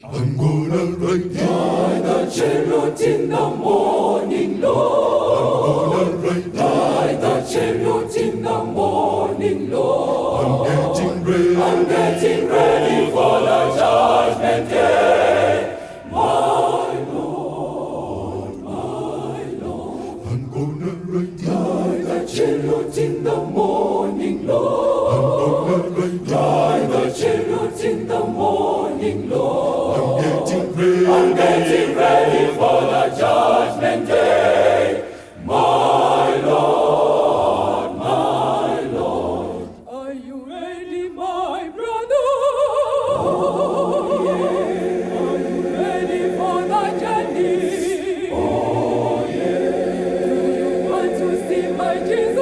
I'm gonna ride the chariot in the morning, Lord. I'm gonna ride the chariot in the morning, Lord. I'm getting ready. I'm getting ready for the judgment day. My Lord, my Lord. I'm gonna ride the chariot in the morning, Lord. I'm gonna ride the chariot in the morning, Lord. I'm getting ready. I'm getting ready for the judgment day. My Lord, my Lord. Are you ready, my brother? Oh, yeah. Are you ready for the journey? Oh, yeah. Do you want to see my Jesus?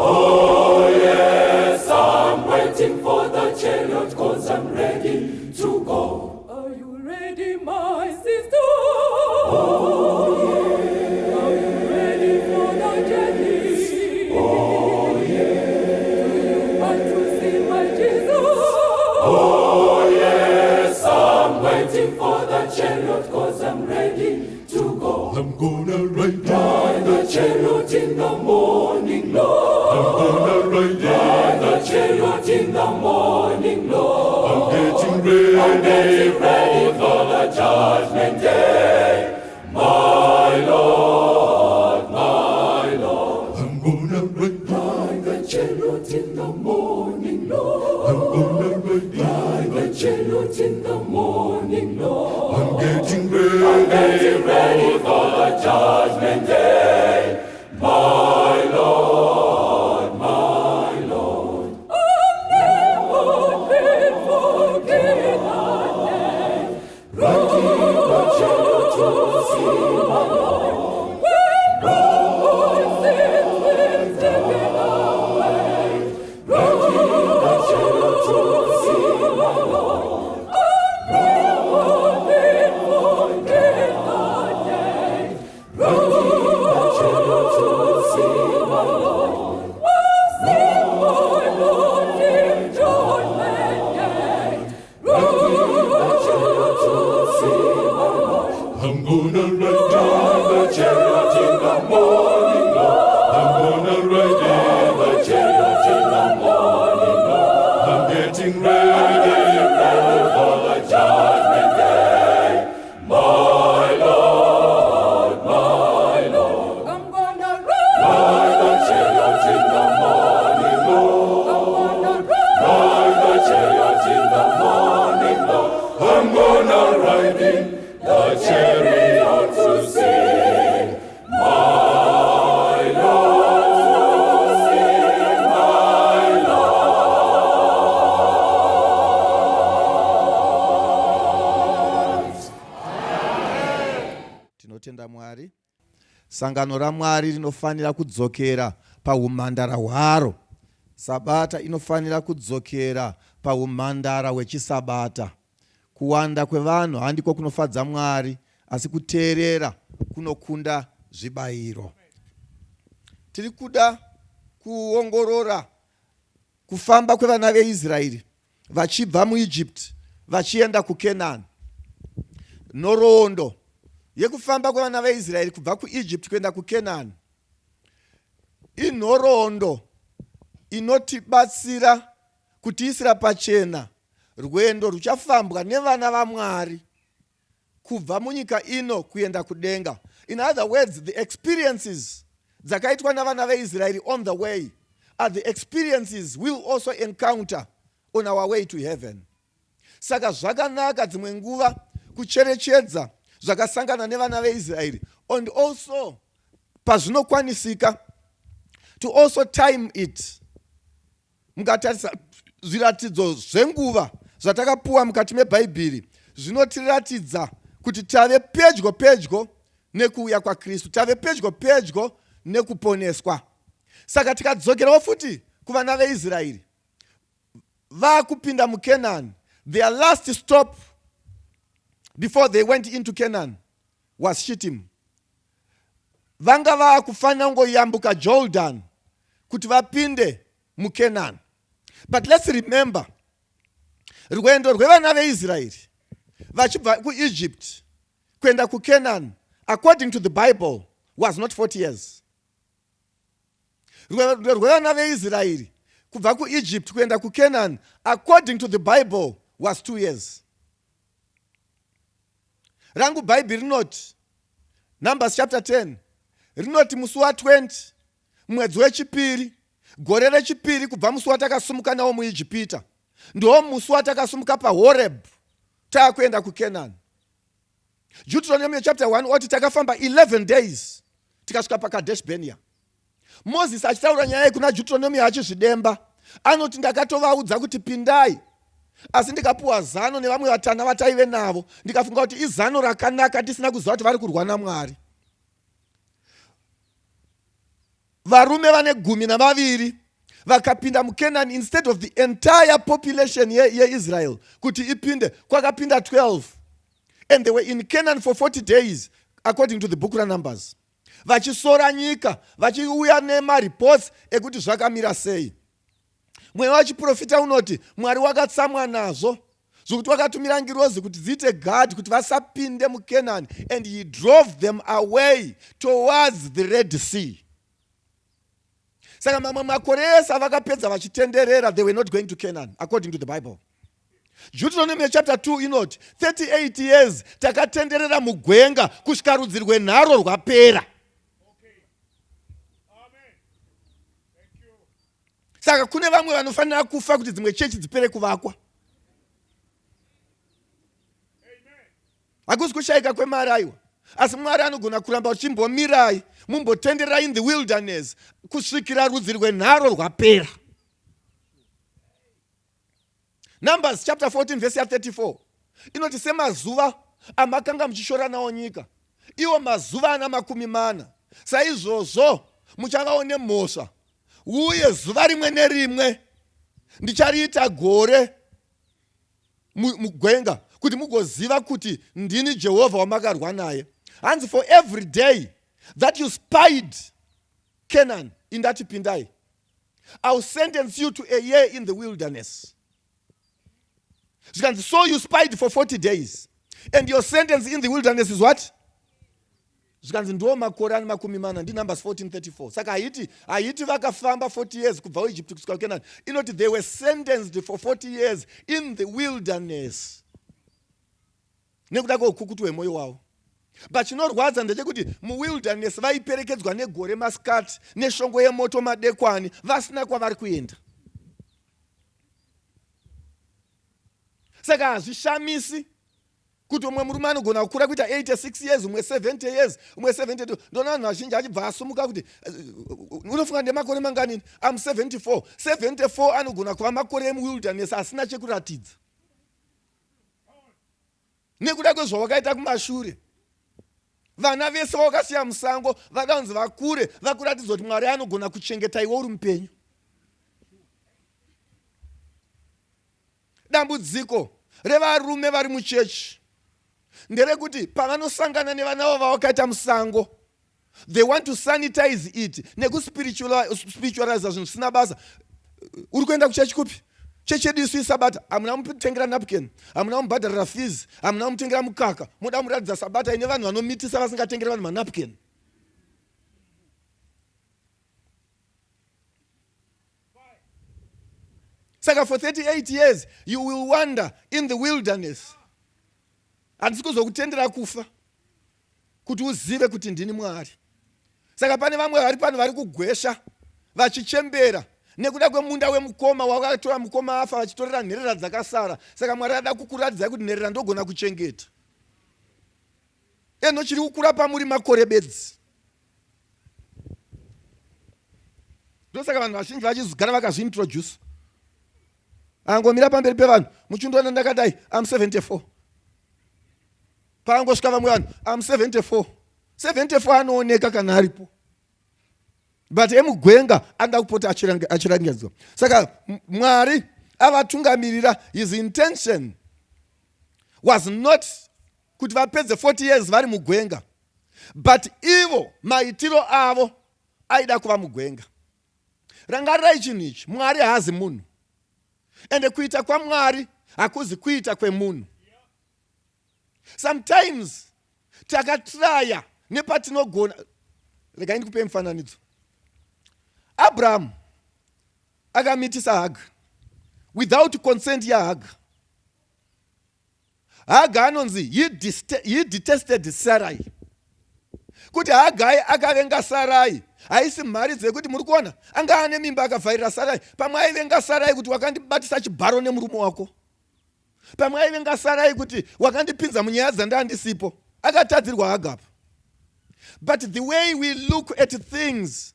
Oh, yes, I'm waiting for the chariot 'cause I'm ready to go. Are you ready, my sister? Oh, yeah. Are you ready for the journey? Oh, yeah. Do you want to see my Jesus? Oh, yes, I'm waiting for the chariot 'cause I'm ready to go. I'm gonna ride the chariot in the morning, Lord. I'm gonna ride the chariot in the morning, Lord. I'm getting ready. I'm getting ready for the judgment day. My Lord, my Lord. I'm gonna ride the chariot in the morning, Lord. I'm gonna ride the chariot in the morning, Lord. I'm getting ready. I'm getting ready for the judgment day. My Lord, my Lord. I'll never forget that day. Riding the chariot to see my Lord. When all sins will taken away. Riding the chariot to see my Lord. I'll never forget that day. Riding the chariot to see my Lord. We'll see my Lord in judgment day. Riding the chariot to see my Lord. I'm gonna ride the chariot in the morning, Lord. I'm gonna ride the chariot in the morning, Lord. I'm getting ready, ready for the judgment day. My Lord, my Lord. I'm gonna ride. Ride the chariot in the morning, Lord. I'm gonna ride. Ride the chariot in the morning, Lord. I'm gonna ride in the chariot to see my Lord, to see my Lord. Tinotenda Mwari. Sangano raMwari rinofanira kudzokera paumhandara hwaro. Sabata inofanira kudzokera paumhandara hwechisabata. Kuwanda kwevanhu handiko kunofadza Mwari, asi kuteerera kunokunda zvibayiro. Tiri kuda kuongorora kufamba kwevana veIsraeri vachibva muEgypt vachienda kuKenani. Nhoroondo yekufamba kwevana veIsraeri kubva kuEgypt kuenda kuKenani inhoroondo inotibatsira kutiisira pachena rwendo ruchafambwa nevana vaMwari kubva munyika ino kuenda kudenga. In other words, the experiences dzakaitwa navana veIsraeri on the way are the experiences we'll also encounter on our way to heaven. Saka zvakanaka dzimwe nguva kucherechedza zvakasangana nevana veIsraeri and also pazvinokwanisika to also time it. Mukatarisa zviratidzo zvenguva zvatakapuwa mukati meBhaibheri zvinotiratidza kuti tave pedyo pedyo nekuuya kwaKristu, tave pedyo pedyo nekuponeswa. Saka tikadzokerawo futi kuvana veIsraeri vakupinda muKenani, their last stop before they went into Canaan was Shittim. Vanga vakufanira kungoyambuka Jordan kuti vapinde muKenani. But let's remember, rwendo rwevana veIsraeri vachibva kuEgypt kuenda kuCanaan, according to the Bible, was not 40 years. Rwendo rwevana veIsraeri kubva kuEgypt kuenda kuCanaan, according to the Bible, was 2 years. Rangu Bhaibheri rinoti, Numbers chapter 10, rinoti musi wa20 mwedzi wechipiri gore rechipiri kubva musi watakasumuka nawo muIjipita, ndiwo musi watakasumuka paHoreb taakuenda kuCanaan. Deuteronomy chapter 1 oti takafamba 11 days tikasvika paKadesh Barnea. Mozisi achitaura nyaya iyi kuna Deuteronomy achizvidemba, anoti ndakatovaudza kuti pindai, asi ndikapuwa zano nevamwe vatana vataive navo, ndikafunga kuti izano rakanaka tisina kuziva kuti vari kurwa naMwari. Varume vane 12 vakapinda muCanaan instead of the entire population yeIsrael ye kuti ipinde, kwakapinda 12, and they were in Canaan for 40 days according to the book raNumbers, vachisora nyika, vachiuya nemareports ekuti zvakamira sei. Mweya wachiprofita unoti Mwari wakatsamwa nazvo zvokuti wakatumira ngirozi kuti dziite guard kuti vasapinde muCanaan, and he drove them away towards the Red Sea. Saka mamwe makore ese avakapedza vachitenderera, they were not going to Canaan according to the Bible. Deuteronomy chapter 2 inoti 38 years takatenderera mugwenga kusvika rudzi rwenharo rwapera. Saka kune vamwe vanofanira kufa kuti dzimwe chechi dzipere kuvakwa. Hakusi kushayika kwemari, aiwa, asi Mwari anogona kuramba uchimbomirai mumbotenderera in the wilderness kusvikira rudzi rwenharo rwapera. Numbers chapter 14 verse ya34 inoti semazuva amakanga muchishora nawo nyika, iwo mazuva ana 40, saizvozvo muchavawo nemhosva, uye zuva rimwe nerimwe ndichariita gore mugwenga kuti mugoziva kuti ndini Jehovha wamakarwa naye. Hanzi for every day that you spied Canaan, indati pindai, I will sentence you to a year in the wilderness. Zvikanzi so you spied for 40 days and your sentence in the wilderness is what? Zvikanzi ndiwo makore ane 40, ndiNumbers 1434. Saka haiti vakafamba 40 years kubva kuEgypt kusvika kuCanaan. Inoti they were sentenced for 40 years in the wilderness nekuda kweukukutu hwemwoyo wavo. But chinorwadza ndechekuti muwilderness vaiperekedzwa negore masikati neshongo yemoto madekwani, vasina kwavari kuenda. Saka hazvishamisi kuti umwe murume anogona kukura kuita 86 years, umwe 70 years, umwe 72. Ndoona vanhu vazhinji achibva asumuka kuti unofunga ndemakore manganini? Am 74. 74 anogona kuva makore emuwilderness asina chekuratidza nekuda kwezvawakaita kumashure. Vana vese vawakasiya musango vada kunzi vakure vakuratidza kuti Mwari anogona kuchengeta iwe uri mupenyu. Dambudziko revarume vari muchechi nderekuti pavanosangana nevana vavo vawakaita musango, they want to sanitize it nekuspiritualiza zvinhu zvisina basa. Uri kuenda kuchechi kupi? Chechi yedu isu isabata. Hamuna mutengera napkin, hamuna mubhadharira fees, hamuna mutengera mukaka, moda muratidza sabata ine vanhu vanomitisa vasingatengeri vanhu manapkin. Saka for 38 years you will wander in the wilderness. Handisi kuzokutendera kufa kuti uzive kuti ndini Mwari. Saka pane vamwe vari pano vari kugwesha vachichembera nekuda kwemunda wemukoma wakatora mukoma afa, vachitorera nherera dzakasara. Saka Mwari ada kukuratidzai kuti nherera ndogona kuchengeta. Eno chiri kukura pamuri makore bedzi. Ndosaka vanhu vazhinji vachizogara vakazviintroduce, angomira pamberi pevanhu, muchindoona ndakadai, am 74. Paangosvika vamwe vanhu, am 74. 74 anooneka kana aripo, but emugwenga anoda kupota achirangedzwa. Saka Mwari avatungamirira. His intention was not kuti vapedze 40 years vari mugwenga, but ivo maitiro avo aida kuva mugwenga. Rangarirai chinhu ichi, Mwari haazi munhu, ende kuita kwaMwari hakuzi kuita kwemunhu. Sometimes takatraya nepatinogona. Regai ndikupei mufananidzo. Abrahamu akamitisa Haga without consent yaHaga. Haga anonzi he detested Sarai. Kuti Hagai akavenga Sarai haisi mharidzo yekuti muri kuona anga ane mimba akavhairira Sarai. Pamwe aivenga Sarai kuti wakandibatisa chibharo nemurume wako. Pamwe aivenga Sarai kuti wakandipinza munyaya dzandandisipo. Akatadzirwa Haga apa. But the way we look at things,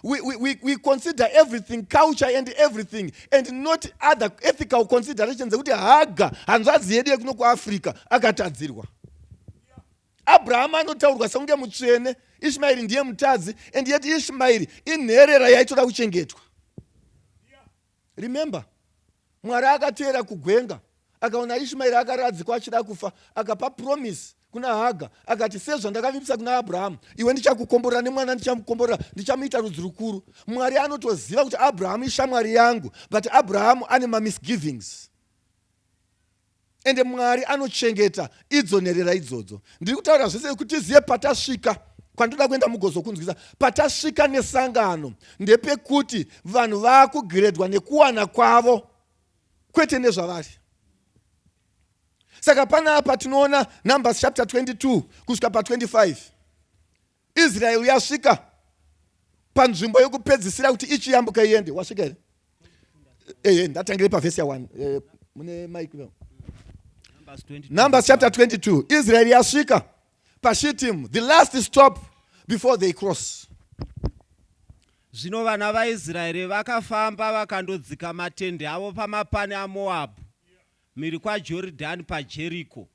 we consider everything culture and everything and not other ethical considerations ekuti Haga hanzvadzi yedu yekuno kuAfrica akatadzirwa. Abrahamu anotaurwa sekunge mutsvene, Ishmaeri ndiye mutadzi, and yet Ishmaeri inherera yaitoda kuchengetwa. Remember, Mwari akateera kugwenga akaona Ishmaeri akaradzikwa achida kufa, akapa promise kuna Haga akati, sezvandakavimbisa kuna Abrahamu, iwe ndichakukomborera nemwana, ndichamukomborera, ndichamuita rudzi rukuru. Mwari anotoziva kuti Abrahamu ishamwari yangu, but Abrahamu ane mamisgivings, ende Mwari anochengeta idzo nherera idzodzo. Ndiri kutaura zvese kuti tizive patasvika. Kwandoda kuenda mugozokunzwisa patasvika nesangano ndepekuti vanhu vaakugiredwa nekuwana kwavo, kwete nezvavari. Saka panapa tinoona Numbers chapter 22 kusvika pa25, Israel yasvika panzvimbo yekupedzisira kuti ichiyambuka iende. Wasvika here? Ehe, ndatangire pavhesi ya1. Mune mike. Numbers chapter 22, Israel yasvika paShittim, the last stop before they cross. Zvino vana vaIsraeri vakafamba vakandodzika matende avo pamapani aMoabhu, mhiri kwaJoridhani paJeriko.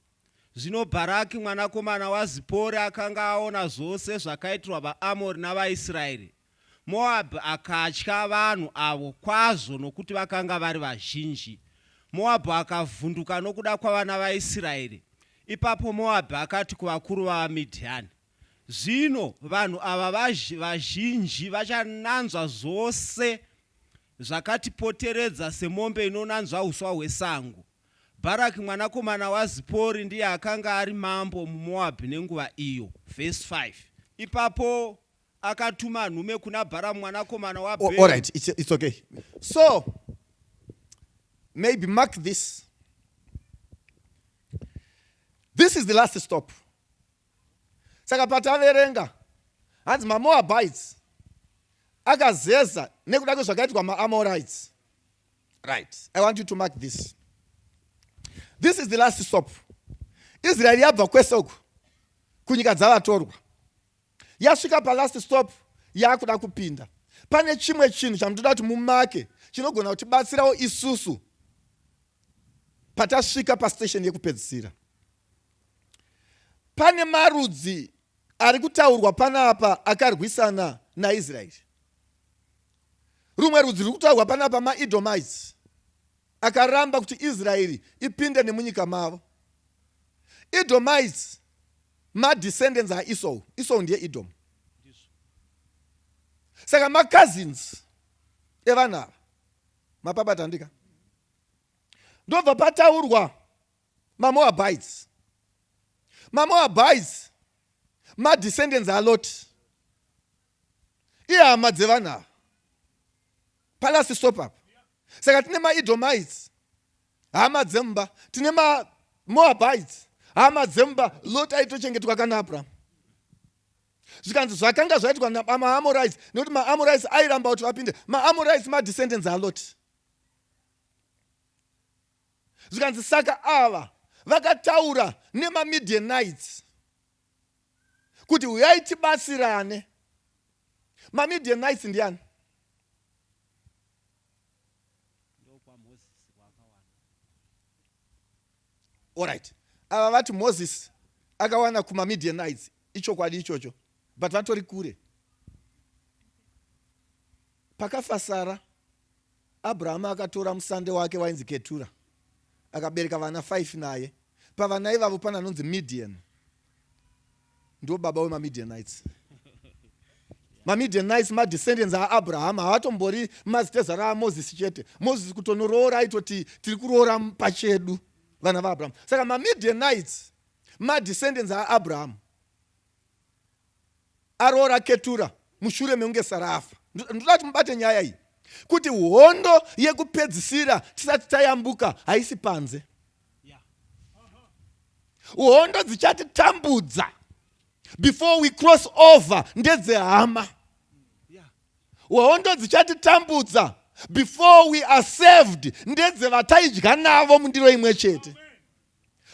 Zvino Bharaki mwanakomana waZipori akanga aona zvose zvakaitirwa vaAmori navaIsraeri. Moabhi akatya vanhu avo kwazvo nokuti vakanga vari vazhinji. Moabhu akavhunduka nokuda kwavana vaIsraeri. Ipapo Moabhi akati kuvakuru vavaMidhiani, Zvino vanhu ava vazhinji vachananzva zvose zvakatipoteredza semombe inonanzva uswa hwesango. Bharaki mwanakomana waZipori ndiye akanga ari mambo muMoabhi nenguva iyo. Vhesi 5. Ipapo akatuma nhume kuna Bharamu mwanakomana waBheori. All right, it's okay. So maybe mark this. This is the last stop. Saka pataverenga hanzi maMoabites akazeza nekuda kwezvakaitwa maAmorites. Right, I want you to mark this. This is the last stop. Israel yabva kwese uku kunyika dzavatorwa, yasvika palast stop, yakuda kupinda. Pane chimwe chinhu chamutoda kuti mumake chinogona kutibatsirawo isusu patasvika pastation yekupedzisira. Pane marudzi ari kutaurwa panapa akarwisana naIsraeri. Rumwe rudzi ruri kutaurwa panapa maEdomites, akaramba kuti Israeri ipinde nemunyika mavo. Edomites madescendants aEsau. Esau ndiye Edom. Saka macousins evanhu ava. Mapabata ndika ndobva pataurwa maMoabites. MaMoabites madescendants aLot, ihama dzevanhu ava palast stop apa. Saka tine maEdomites, hama dzemumba, tine maMoabites, hama dzemumba. Lot aitochengetwa kana Abraham. Zvikanzi zvakanga zvaitwa namaAmorites, nekuti maAmorites airamba kuti vapinde. MaAmorites madescendants aLot. Zvikanzi saka ava vakataura nemaMidianites kuti uyai tibatsirane. MaMidianites ndiani? Alright, ava vati Moses akawana kumaMidianites. Ichokwadi ichocho, but vatori kure. Pakafa Sara, Abrahamu akatora musande wake wainzi Ketura, akabereka vana 5 naye. Pavana ivavo pane anonzi Midian, ndo baba wemaMidianites. MaMidianites madescendants aAbrahamu, havatombori mazitezara aMoses chete. Moses kutonoroora aitoti tiri kuroora pachedu vana vaAbrahamu. Saka maMidianites. Madescendants aAbrahamu aroora Ketura mushure mekunge Sara afa. Ndoda kuti mubate nyaya iyi kuti hondo yekupedzisira tisati tayambuka haisi panze. Hondo dzichatitambudza before we cross over ndedzehama. Hondo dzichatitambudza before we are saved ndedzevataidya navo mundiro imwe chete.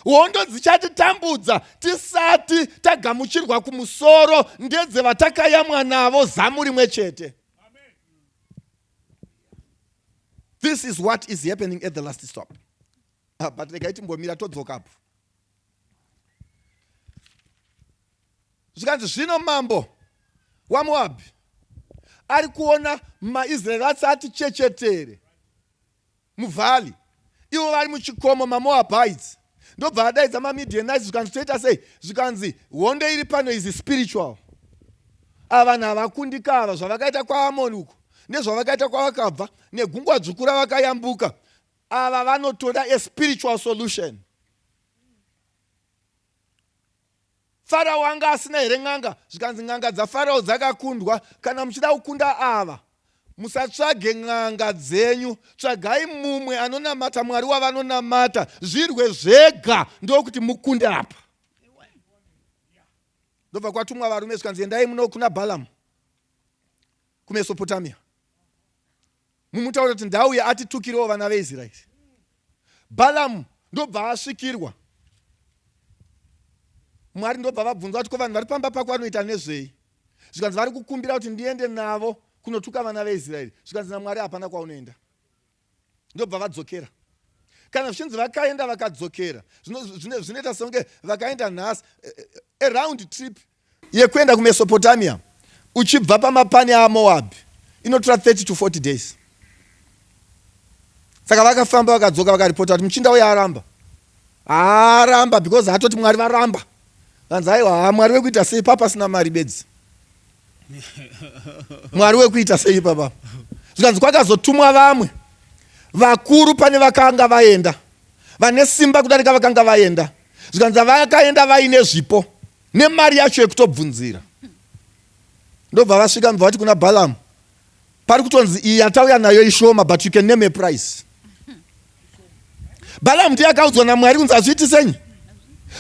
Hondo dzichatitambudza tisati tagamuchirwa kumusoro ndedzevatakayamwa navo zamu rimwe chete. This is what is happening at the last stop. Ah, but regai timbomira todzokapo. Zvikanzi zvino mambo waMoabhi ari kuona maIsraeri asati chechetere muvhali ivo vari muchikomo mamoabhites ndobva adaidza mamidianites zvikanzi toita sei zvikanzi hondo iri pano is spiritual ava vanhu havakundika ava zvavakaita kwaamoni uko nezvavakaita kwavakabva negungwa dzvuku ravakayambuka ava vanotoda a spiritual solution Farao anga asina here n'anga? Zvikanzi n'anga dzaFarao dzakakundwa. Kana muchida kukunda ava, musatsvage n'anga dzenyu, tsvagai mumwe anonamata Mwari wavanonamata, zvirwe zvega ndokuti mukunde apa. Ndobva kwatumwa varume zvikanzi endai muno kuna Balamu kuMesopotamia. Mumutaura kuti ndauya atitukirewo vana veIsraeri. Balamu ndobva asvikirwa. Mwari ndobva vabvunza kuti ko vanhu vari pamba pako vanoita nezvei? Zvikanzi vari kukumbira kuti ndiende navo kunotuka vana veIsraeri. Zvikanzi naMwari hapana kwaunoenda. Ndobva vadzokera. Kana zvichinzi vakaenda vakadzokera, zvinoita sekunge vakaenda nhasi a round trip yekuenda kuMesopotamia uchibva pamapani aMoabhi inotora 30 to 40 days. Saka vakafamba vakadzoka vakaripota kuti muchinda uya aramba. Aramba because atoti Mwari varamba. Vanzi aiwa haa Mwari wekuita sei papa asina mari bedzi. Mwari wekuita sei papa. Zvikanzi kwakazotumwa vamwe vakuru pane vakanga vaenda vane simba kudarika vakanga vaenda. Zvikanzi vakaenda vaine zvipo nemari yacho yekutobvunzira ndobva vasvika ndobva vati kuna balamu pari kutonzi iyi yatauya nayo ishoma but you can name a price balamu ndiye akaudzwa namwari kunzi azviiti senyi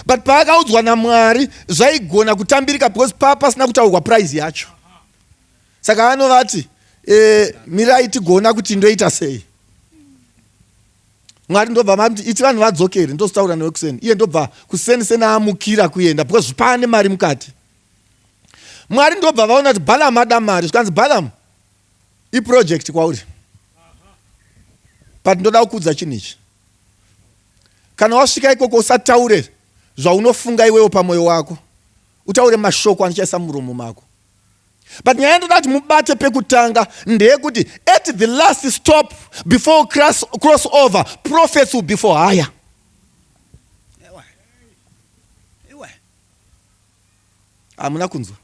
but paakaudzwa namwari zvaigona kutambirika because paa pasina kutaurwa price yacho saka anovati e, mirai tigoona kuti ndoita sei Mwari ndobva mamuti iti vanhu vadzokere ndozotaura newe kuseni iye ndobva kuseni seni amukira kuenda because pane mari mukati Mwari ndobva vaona kuti Balaam ada mari zvikanzi Balaam iproject kwauri but ndoda kukuudza chinhu ichi kana wasvika ikoko usataure zvaunofunga iwewo pamwoyo wako utaure mashoko andichaisa muromo mako But nyaya yandoda kuti mubate pekutanga ndeyekuti at the last stop before cross, cross over prophets will be for hire. Hamuna kunzwa?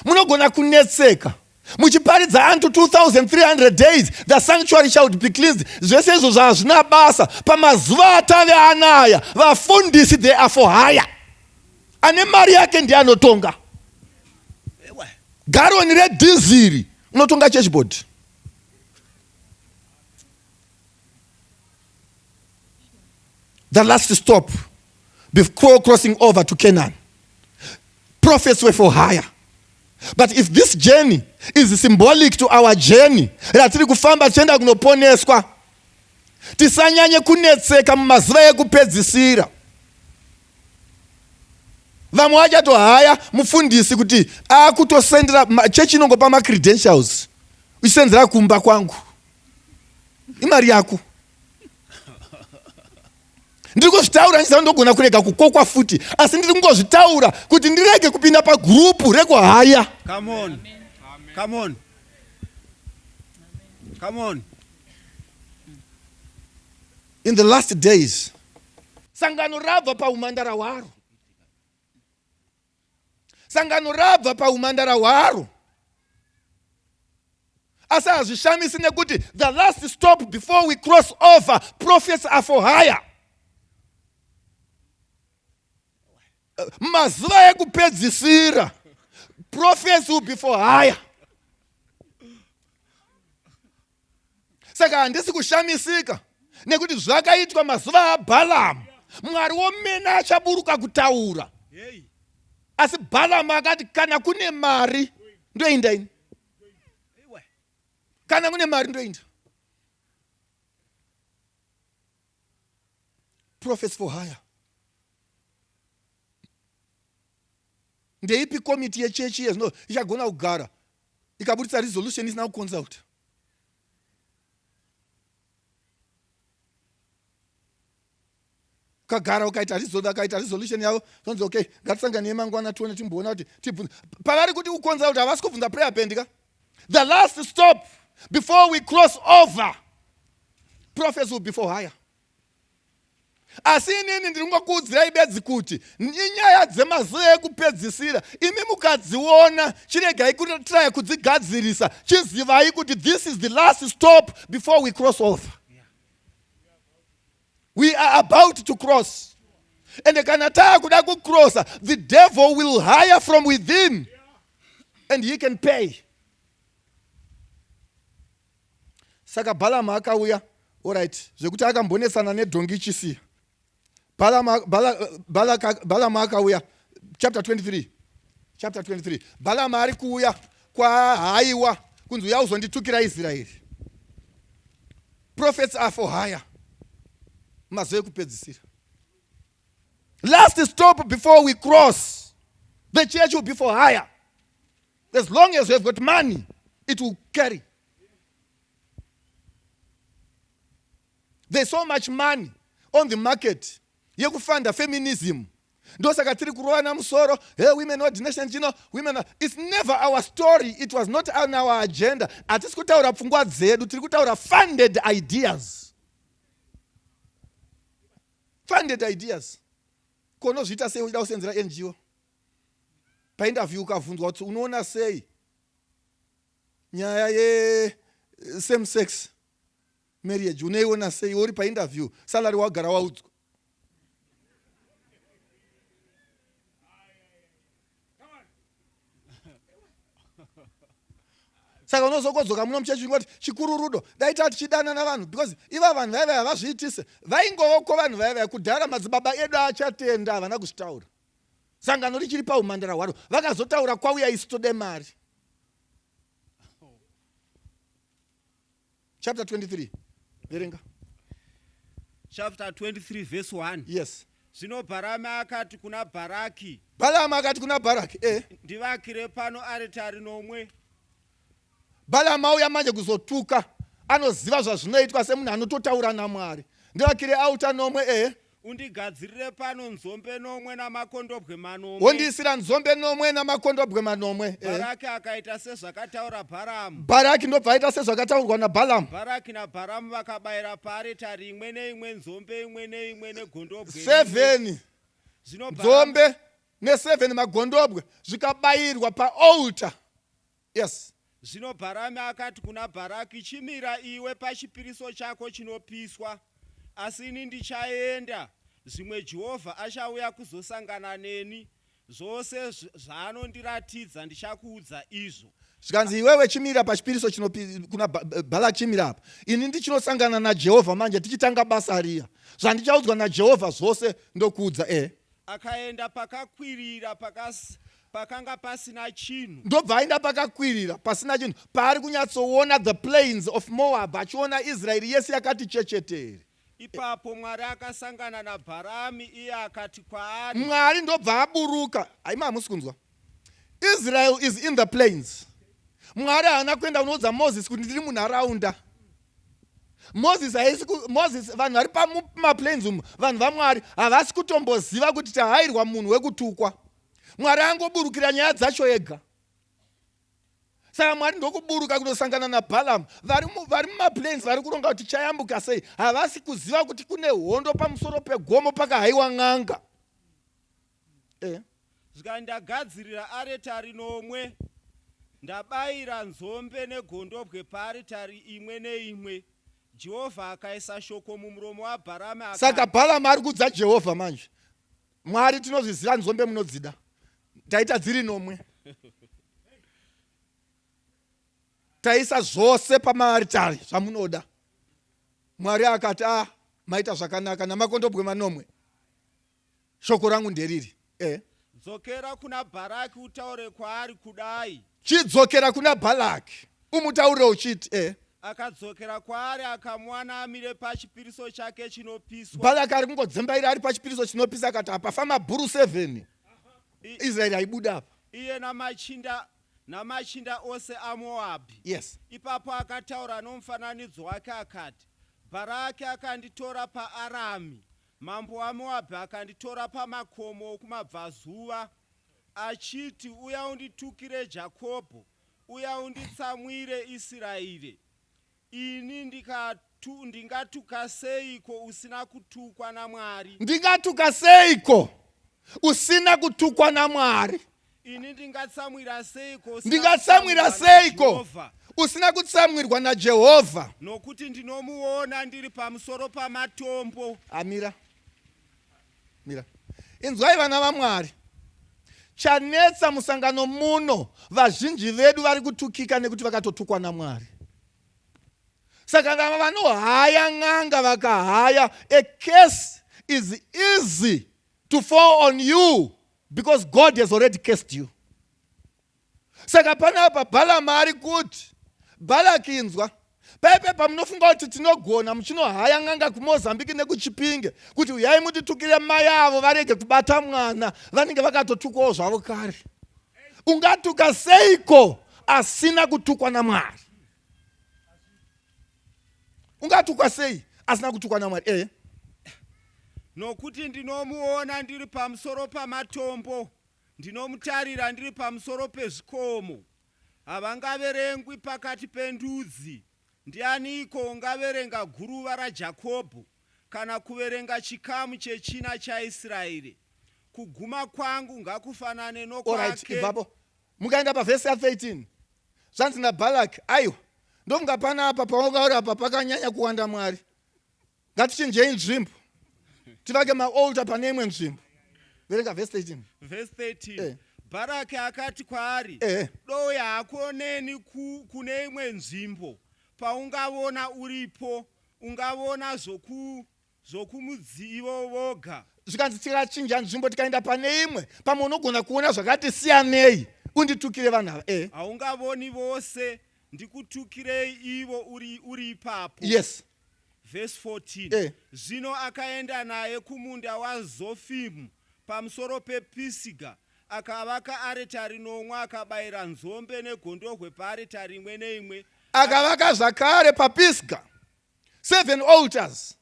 Munogona kunetseka muchiparidza unto 2300 days the sanctuary shall be cleansed zvese izvo zvazvina basa pamazuva atave anaya vafundisi they are for hire ane mari yake ndiye anotonga garoni redhiziri unotonga churchboard the last stop before crossing over to canaan prophets were for hire but if this journey is symbolic to our journey ratiri kufamba tichienda kunoponeswa tisanyanye kunetseka mumazuva ekupedzisira Vamwe vachatohaya mufundisi kuti akutosendera chechi inongopa macredentials uchisenzera kumba kwangu imari yako ndiri kuzvitaura ndichiziva ndogona kurega kukokwa futi asi ndiri kungozvitaura kuti ndirege kupinda pagurupu rekuhaya Come on. Come on. Come on. In the last days sangano rabva paumhandara hwaro sangano rabva paumhandara hwaro asi hazvishamisi nekuti the last stop before we cross over prophets are for hire. Mazuva ekupedzisira prophets will be for hire. Saka handisi kushamisika nekuti zvakaitwa mazuva aBhalamu. Mwari womene achaburuka kutaura. Asi Bhalamu akati kana kune mari ndoinda ini. Kana kune mari ndoinda. Prophets for hire. Ndeipi komiti yechechi yezvino ichagona kugara ikaburitsa resolution isina kuconsulta? Ukagara ukaita akaita resolution yavo zvonzi okay ngatisanganei mangwana tione timboona kuti tibvunze pavari kuti ukonzera kuti havasi kubvunza prayer band ka. The last stop before we cross over, prophets will be for hire. Asi inini ndiri kungokuudzirai bedzi kuti inyaya dzemazuva ekupedzisira, imi mukadziona chiregai kutraya kudzigadzirisa, chizivai kuti this is the last stop before we cross over. We are about to cross. And kana taakuda kucrossa, the devil will hire from within and he can pay. Saka Balaam akauya, alright, zvekuti akambonetsana nedhongi chisiya. Balaam akauya, chapter 23. Chapter 23. Balaam ari kuuya kwahaiwa kunzi uya uzonditukira Israeri. Prophets are for hire. Mazuva ekupedzisira. Last stop before we cross. The church will be for hire. As long as you have got money, it will carry. There's so much money on the market yekufanda feminism. Ndosaka tiri kurovana musoro. Hey, women ordination chino, women. It's never our story. It was not on our agenda. Hatisi kutaura pfungwa dzedu, tiri kutaura funded ideas. Funded ideas. Ko unozviita sei uchida kusenzera NGO? Painterview ukabvunzwa kuti unoona sei nyaya ye same sex marriage, unoiona sei uri painterview, salary wagara waudzwa. Saka unozokodzoka muno muchechi ungoti chikuru rudo, dai ta tichidanana vanhu, because iva vanhu vaiva havazviitise, vaingovoko vanhu vaiva kudhara, madzibaba edu achatenda havana kuzvitaura, sangano richiri paumhandara hwaro, vakazotaura kwauya isu tode mari. Chapter 23, verenga. Chapter 23 verse 1. Yes. Zvino Bharami akati kuna Bharaki. Balaam akati kuna Bharaki, eh. Ndivakire pano aritari nomwe. Balaam auya manje kuzotuka, anoziva zvazvinoitwa semunhu anototaura naMwari. Ndivakire altar nomwe, eh. Undigadzirire pano nzombe nomwe namakondobwe manomwe. Wondiisira nzombe nomwe namakondobwe manomwe. Eh. Bharaki akaita sezvakataura Bharamu. Bharaki ndobva aita sezvakataurwa naBhalamu. Bharaki naBharamu vakabayira paaritari imwe neimwe nzombe imwe neimwe negondobwe. 7 nzombe ne7 magondobwe zvikabayirwa paaltar. Yes. Zvino Bharami akati kuna Bharaki, Chimira iwe pachipiriso chako chinopiswa, asi ini ndichaenda, zvimwe Jehovha achauya kuzosangana neni, zvose zvaanondiratidza ndichakuudza izvo. Zvikanzi, iwewe chimira pachipiriso chinopi, kuna Bhalaki, chimira apa, ini ndichinosangana naJehovha manje, tichitanga basa riya, zvandichaudzwa naJehovha zvose ndokuudza. E. Akaenda pakakwirira pakas, pakanga pasina chinhu. Ndobva aenda pakakwirira pasina chinhu, paari kunyatsoona the plains of Moab, achiona Israeri yese yakati chechetere. Ipapo Mwari akasangana naBharami, iye akati kwaari. Mwari ndobva aburuka. Haima, hamusi kunzwa. Israel is in the plains. Mwari haana kuenda kunoudza Moses kuti ndiri munharaunda. Moses haisi Moses, vanhu vari pamaplains umu, vanhu vaMwari havasi kutomboziva kuti tahairwa munhu wekutukwa. Mwari angoburukira nyaya dzacho ega. Saka Mwari ndokuburuka kunosangana naBalaam. Vari mumaplains vari kuronga kuti tichayambuka sei. Havasi kuziva kuti kune hondo pamusoro pegomo pakahaiwa n'anga. Eh. Zvikanzi, ndagadzirira aritari nomwe, ndabayira nzombe negondobwe paaritari imwe neimwe. Jehovha akaisa shoko mumuromo waBharami akati. Saka Balaam ari kuudza Jehovha manje. Mwari tinozviziva nzombe munodzida. Taita dziri nomwe. Taisa zvose pamaaritari zvamunoda. Mwari akati a ah, maita zvakanaka namakondobwe manomwe. Shoko rangu nderiri. Eh. Dzokera kuna Bharaki utaure kwaari kudai. Chidzokera kuna Bharaki umutaurire uchiti eh. Akadzokera kwaari akamuwana amire pachipiriso chake chinopiswa. Bharaki ari kungodzembaira ari pachipiriso chinopisa akati apa fama bhuru 7. Israeri aibuda apa. Iye namachinda namachinda ose aMoabhi. Yes. Ipapo akataura nomufananidzo wake akati, Bharaki akanditora paArami, Mambo waMoabhi akanditora pamakomo okumabvazuva, achiti, Uya unditukire Jakobho, uya unditsamwire Isiraeri. Ini ndikatu, ndingatuka seiko usina kutukwa naMwari? Ndingatuka seiko usina kutukwa naMwari? Ini ndingatsamwira seiko ndingatsamwira seiko usina kutsamwirwa naJehovha? Nokuti ndinomuona ndiri pamusoro pamatombo. Amira, mira, inzwai vana vaMwari. Chanetsa musangano muno, vazhinji vedu vari kutukika nekuti vakatotukwa naMwari. Saka vava vanohaya n'anga vakahaya, a case is easy to fall on you because God has already cursed you. Saka panapa Balaam ari kuti Balaki inzwa paipe pamunofunga kuti tinogona muchinohaya n'anga kuMozambique nekuChipinge kuti uyai mutitukire mai avo varege kubata mwana vanenge vakatotukwawo zvavo kare. Ungatuka seiko asina kutukwa naMwari? Ungatukwa sei asina kutukwa naMwari? Eh. Nokuti ndinomuona ndiri pamusoro pamatombo, ndinomutarira ndiri pamusoro pezvikomo. Havangaverengwi pakati pendudzi. Ndianiko ungaverenga guruva raJakobho, kana kuverenga chikamu chechina chaIsraeri? Kuguma kwangu ngakufanane nokwake. Ibvapo. Mukaenda pavhesi ya 13 zvanzi naBhalaki, aiwa ndofunga panapa pawakauri apa pakanyanya kuwanda Mwari, ngatichinjei nzvimbo tivake maaltar pane imwe nzvimbo. Verenga vhesi 13. Vhesi 13 eh. Bharaki akati kwaari eh. Douya hako neni ku, kune imwe nzvimbo paungavona uripo ungavona zvoku zvokumudzivo voga. Zvikanzi tikachinja nzvimbo tikaenda pane imwe pamwe unogona kuona zvakati siyanei unditukire vanhu ava eh. Haungavoni vose ndikutukirei ivo uri, uri ipapo. Yes. Verse 14 eh. Zvino akaenda naye kumunda waZofimu pamusoro pePisiga akavaka aritari nomwe akabayira nzombe negondohwe paaritari imwe neimwe. Akavaka zvakare paPisiga seven altars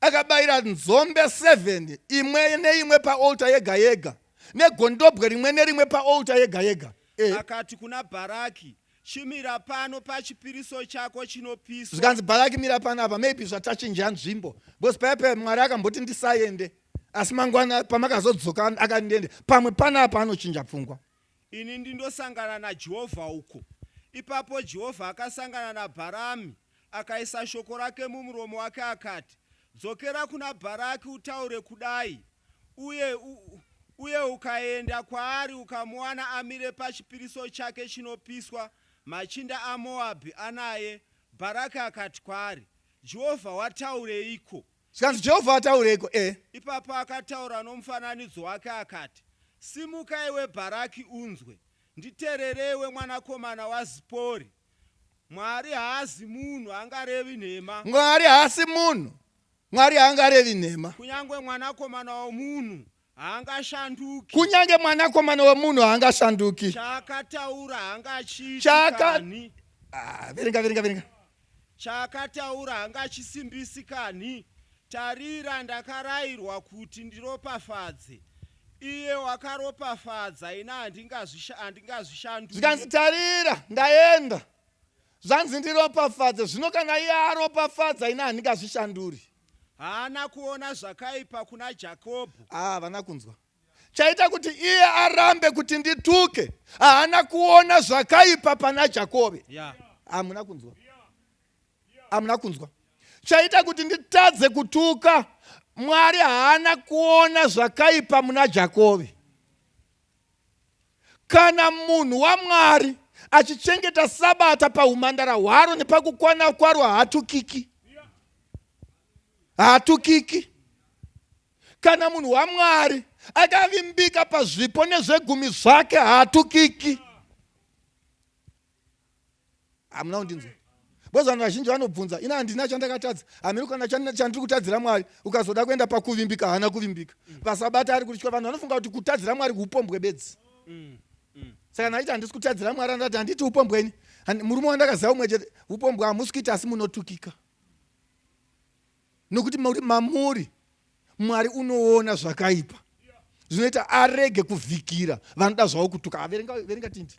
akabayira nzombe seven imwe neimwe paaltar yega yega negondobwe rimwe nerimwe paaltar yega yega eh. Akati kuna Bharaki, Chimira pano pachipiriso chako chinopiswa. Zvikanzi Bharaki mira panapa, maybe zvatachinja nzvimbo because paya paya Mwari akamboti ndisaende asi mangwana pamakazodzoka akandiende pamwe panapa anochinja pfungwa. Ini ndindosangana naJehovha uko. Ipapo Jehovha akasangana naBharami Akaisa shoko rake mumuromo wake akati, Dzokera kuna Bharaki utaure kudai, uye, uye ukaenda kwaari ukamuwana amire pachipiriso chake chinopiswa, machinda aMoabhi anaye. Bharaki akati kwaari, Jehovha wataureiko? Zvikanzi Jehovha wataureiko? E. Ipapo akataura nomufananidzo wake akati, Simuka iwe Bharaki unzwe, nditerere iwe mwanakomana waZipori. Mwari haazi munhu angarevi nhema. Mwari haasi munhu. Mwari haangarevi nhema. Kunyange mwanakomana womunhu haangashanduki. Kunyange mwanakomana womunhu haangashanduki. Chaakataura haangachiiti Chaaka kanhi. Ah, verenga verenga verenga. Chaakataura haangachisimbisi kanhi. Tarira, ndakarairwa kuti ndiropafadze. Iye wakaropafadza, ini handingazvishanduri. Zvikanzi, tarira, ndaenda. Zvanzi ndiropafadze. Zvino kana iye aropafadza, ini handingazvishanduri. Haana kuona zvakaipa kuna Jakobho. Ah, havana kunzwa. Chaita kuti iye arambe kuti ndituke, haana kuona zvakaipa pana Jakove. Yeah. Hamuna kunzwa. Hamuna kunzwa. Chaita kuti nditadze kutuka. Mwari haana kuona zvakaipa muna Jakove. Kana munhu waMwari achichengeta Sabata pahumandara hwaro nepakukwana kwaro haatukiki. Haatukiki. Kana munhu waMwari akavimbika pazvipo nezvegumi zvake haatukiki. Hamuna kundinzwa? Because vanhu vazhinji vanobvunza, ina handina chandakatadza, hameno kana chandiri kutadzira Mwari. Ukazoda kuenda pakuvimbika, haana kuvimbika. Pasabata ari kutya. Vanhu vanofunga kuti kutadzira Mwari upombwe bedzi. Saka ndaiti handisi kutadzira Mwari, andati handiti upombwe ini. Murume wandakaziva umwe chete, upombwe hamusi kuita asi munotukika. Nokuti mamuri Mwari unoona zvakaipa zvinoita arege kuvhikira vanoda zvavo kutuka. Ah, verenga, verenga tindi.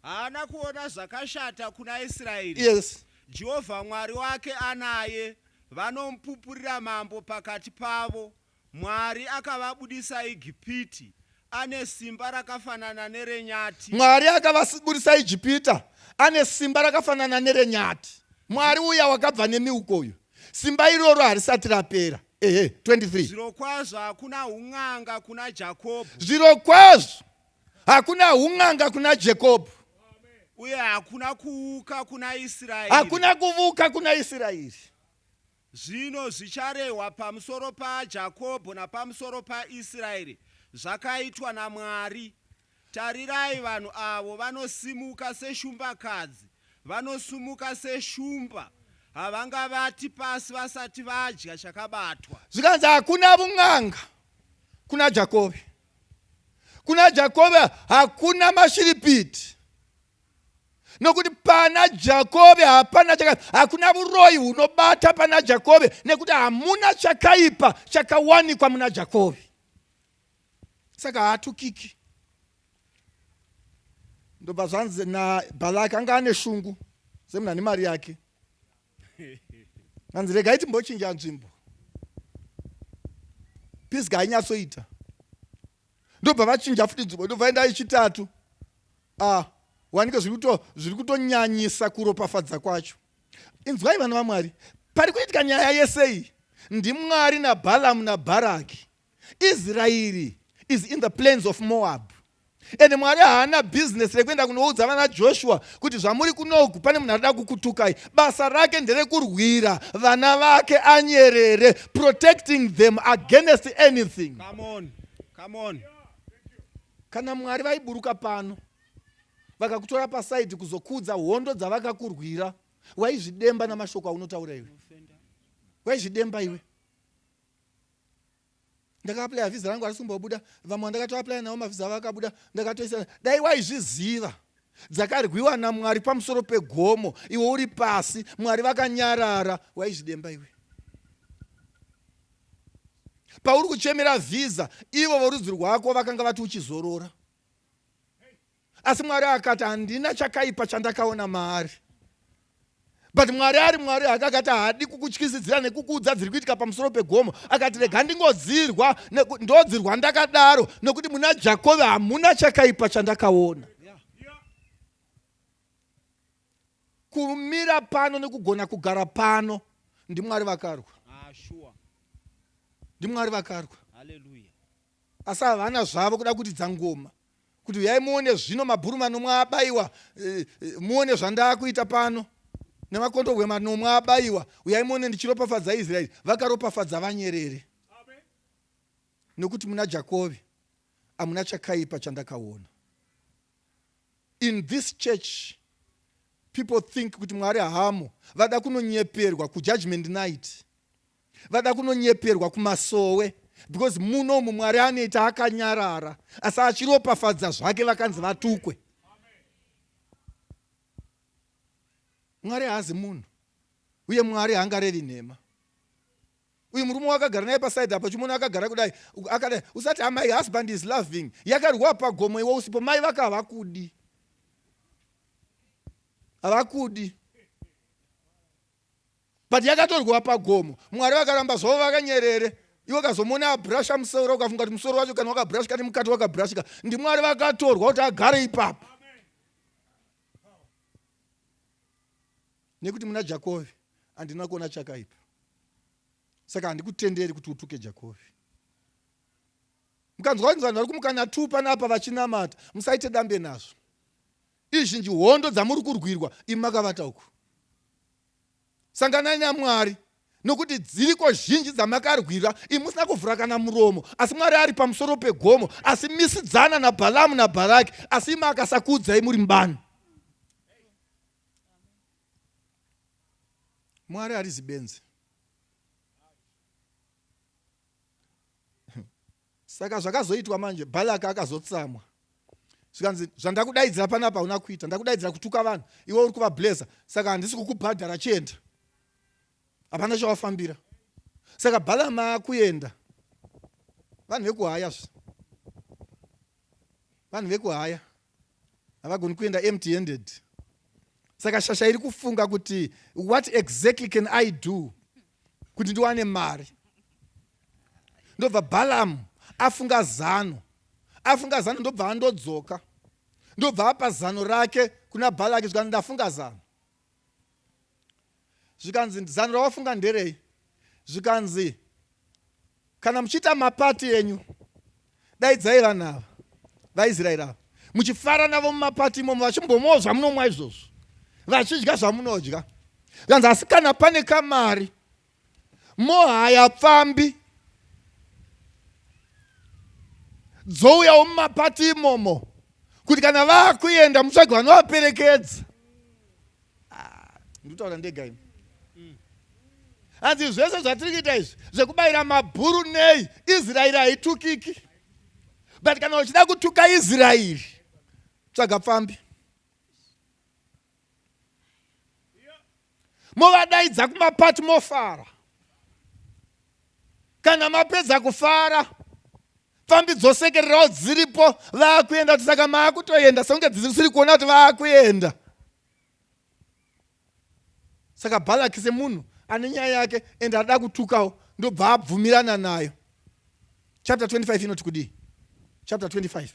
Haana kuona zvakashata kuna Israeri. Yes. Jehovha Mwari wake anaye, vanomupupurira mambo pakati pavo. Mwari akavabudisa Egipiti, ane simba rakafanana nerenyati. Mwari akavabudisa Ijipita ane simba rakafanana nerenyati. Mwari uya wakabva nemiuko uyu, simba iroro harisati rapera. Ehe, 23. Zvirokwazvo hakuna un'anga kuna Jakobho. Zvirokwazvo hakuna un'anga kuna Jakobho. Uye hakuna kuuka kuna Israeri. Hakuna kuvuka kuna Israeri. Zvino zvicharehwa pamusoro paJakobho napamusoro paIsraeri zvakaitwa naMwari. Tarirai, vanhu avo vanosimuka seshumbakadzi, vanosumuka seshumba, havangavati pasi vasati vadya chakabatwa. Zvikanzi hakuna vun'anga kuna Jakove, kuna Jakove hakuna mashiripiti. Nokuti pana Jakove hapana chakaipa, hakuna vuroyi hunobata pana Jakove, nekuti hamuna chakaipa chakawanikwa muna Jakove. Saka haatukiki. Ndobva zvanzi naBhalaki, anga ane shungu semunhu ane mari yake, anzi regai timbochinja nzvimbo, Pisga hainyatsoita. Ndobva vachinja futi nzvimbo, ndobva vaenda yechitatu. Ah, wanike zviri kutonyanyisa kuropafadza kwacho. Inzwai vana vaMwari, pari kuitika nyaya yese iyi ndiMwari naBhalamu naBharaki. Israeri is in the plains of Moab. Ende Mwari haana business rekuenda kunoudza vana Joshua kuti zvamuri kunoku pane munhu arida kukutukai. Basa rake nderekurwira vana vake anyerere, protecting them against anything. Come on. Come on. Kana Mwari vaiburuka pano vakakutora pasaidi kuzokudza hondo dzavakakurwira, waizvidemba namashoko aunotaura iwe. Waizvidemba iwe. Ndakaaplaya vhiza rangu harisi kumbobuda, vamwe vandakatoaplaya navo mavhiza avo akabuda, ndakatoisa. Dai waizviziva dzakarwiwa naMwari pamusoro pegomo, iwe uri pasi, Mwari vakanyarara, waizvidemba iwe. Pauri kuchemera vhiza, ivo vorudzi rwako vakanga vati uchizorora, asi Mwari akati handina chakaipa chandakaona maari. But Mwari ari Mwari hake, akati haadi kukutyisidzira nekukuudza dziri kuitika pamusoro pegomo. Akati rega ndingodzirwa, ndodzirwa ndakadaro, nekuti muna Jakove hamuna chakaipa chandakaona. Kumira pano nekugona kugara pano ndiMwari vakarwa. NdiMwari vakarwa. Asi havana zvavo kuda kutidza ngoma kuti uyai muone zvino mabhuru manomwe abaiwa, muone zvandaakuita pano nemakondohwe manomwe abaiwa, uyai muone ndichiropafadza Israeri. Vakaropafadza vanyerere, nokuti muna Jakove hamuna chakaipa chandakaona. In this church people think kuti Mwari haamo, vada kunonyeperwa kujudgment night, vada kunonyeperwa kumasowe, because munomu Mwari anoita akanyarara asi achiropafadza zvake vakanzi vatukwe. Mwari haazi munhu, uye Mwari haangarevi nhema. Uyu murume wakagara naye paside apa, uchimuona akagara kudai akadai, usati my husband is loving. Yakarwa pagomo iwe usipo, mai vako havakudi, havakudi, but yakatorwa pagomo. Mwari vakaramba zvavo vakanyerere. Iwe ukazomuona abrasha musoro, ukafunga kuti musoro wacho kana wakabrashika nemukati wakabrashika, ndiMwari vakatorwa kuti agare ipapo. Nekuti muna Jakove handina kuona chakaipa. Saka handikutenderi kuti utuke Jakobi. Mukanzwa kunzi vanhu vari kumukana 2 panapa vachinamata, musaite dambe nazvo. Izhinji hondo dzamuri kurwirwa imi makavata uku. Sanganai naMwari nokuti dziriko zhinji dzamakarwira imi musina kuvhura kana muromo, asi Mwari ari pamusoro pegomo, asi misidzana naBhalamu naBharaki, asi imi akasakuudzai muri mubani. Mwari harizi benzi. Saka zvakazoitwa manje, Balaki akazotsamwa zvikanzi zvandakudaidzira panapa hauna kuita, ndakudaidzira kutuka vanhu, iwe uri kuvablesa, saka handisi kukubhadhara, chienda, hapana chawafambira. Saka Balaam akuenda, vanhu vekuhaya zve, vanhu vekuhaya havagoni kuenda empty handed. Saka shasha iri kufunga kuti what exactly can I do kuti ndiwane mari. Ndobva Balaam afunga zano, afunga zano, ndobva andodzoka, ndobva apa zano rake kuna Balaki, zvikanzi ndafunga zano. Zvikanzi zano rawafunga nderei? Zvikanzi kana muchiita mapati enyu daidzai vanhu ava vaIsraeri ava muchifara navo mumapati imomo, vachimbomwawo zvamunomwa izvozvo, vachidya zvamunodya. Zvikanzi asi kana pane kamari mohaya pfambi dzouyawo mumapati imomo kuti kana vakuenda mutsvage vanovaperekedza. Ah, ndikutaura ndega ini. Hanzi zvese zvatiri kuita izvi zvekubayira mabhuru nei, Israeri haitukiki, but kana uchida kutuka Israeri tsvaga pfambi movadaidza kumapati mofara. Kana mapedza kufara pfambi dzosekererawo dziripo vakuenda kuti saka maakutoenda sekunge dzisiri kuona kuti vakuenda. Saka Balaki semunhu ane nyaya yake and ada kutukawo ndobva abvumirana nayo. Chapter 25 inoti kudii? Chapter 25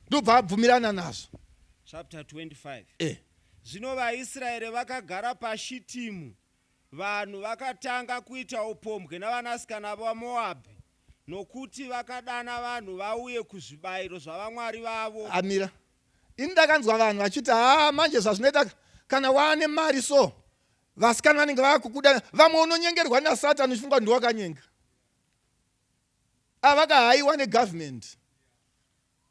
ndobva abvumirana nazvo. Chapter 25 eh. Zvino vaIsraeri vakagara paShitimu. Vanhu vakatanga kuita upombwe navanasikana vaMoabhi, nokuti vakadana vanhu vauye kuzvibayiro zvavamwari vavo. Amira. Ini ndakanzwa vanhu vachiti haa manje zvazvinoita kana waane mari so vasikana vanenge vakukuda, vamwe unonyengerwa nasatani uchifunga kuti ndiwakanyenga. Avakahaiwa negovernment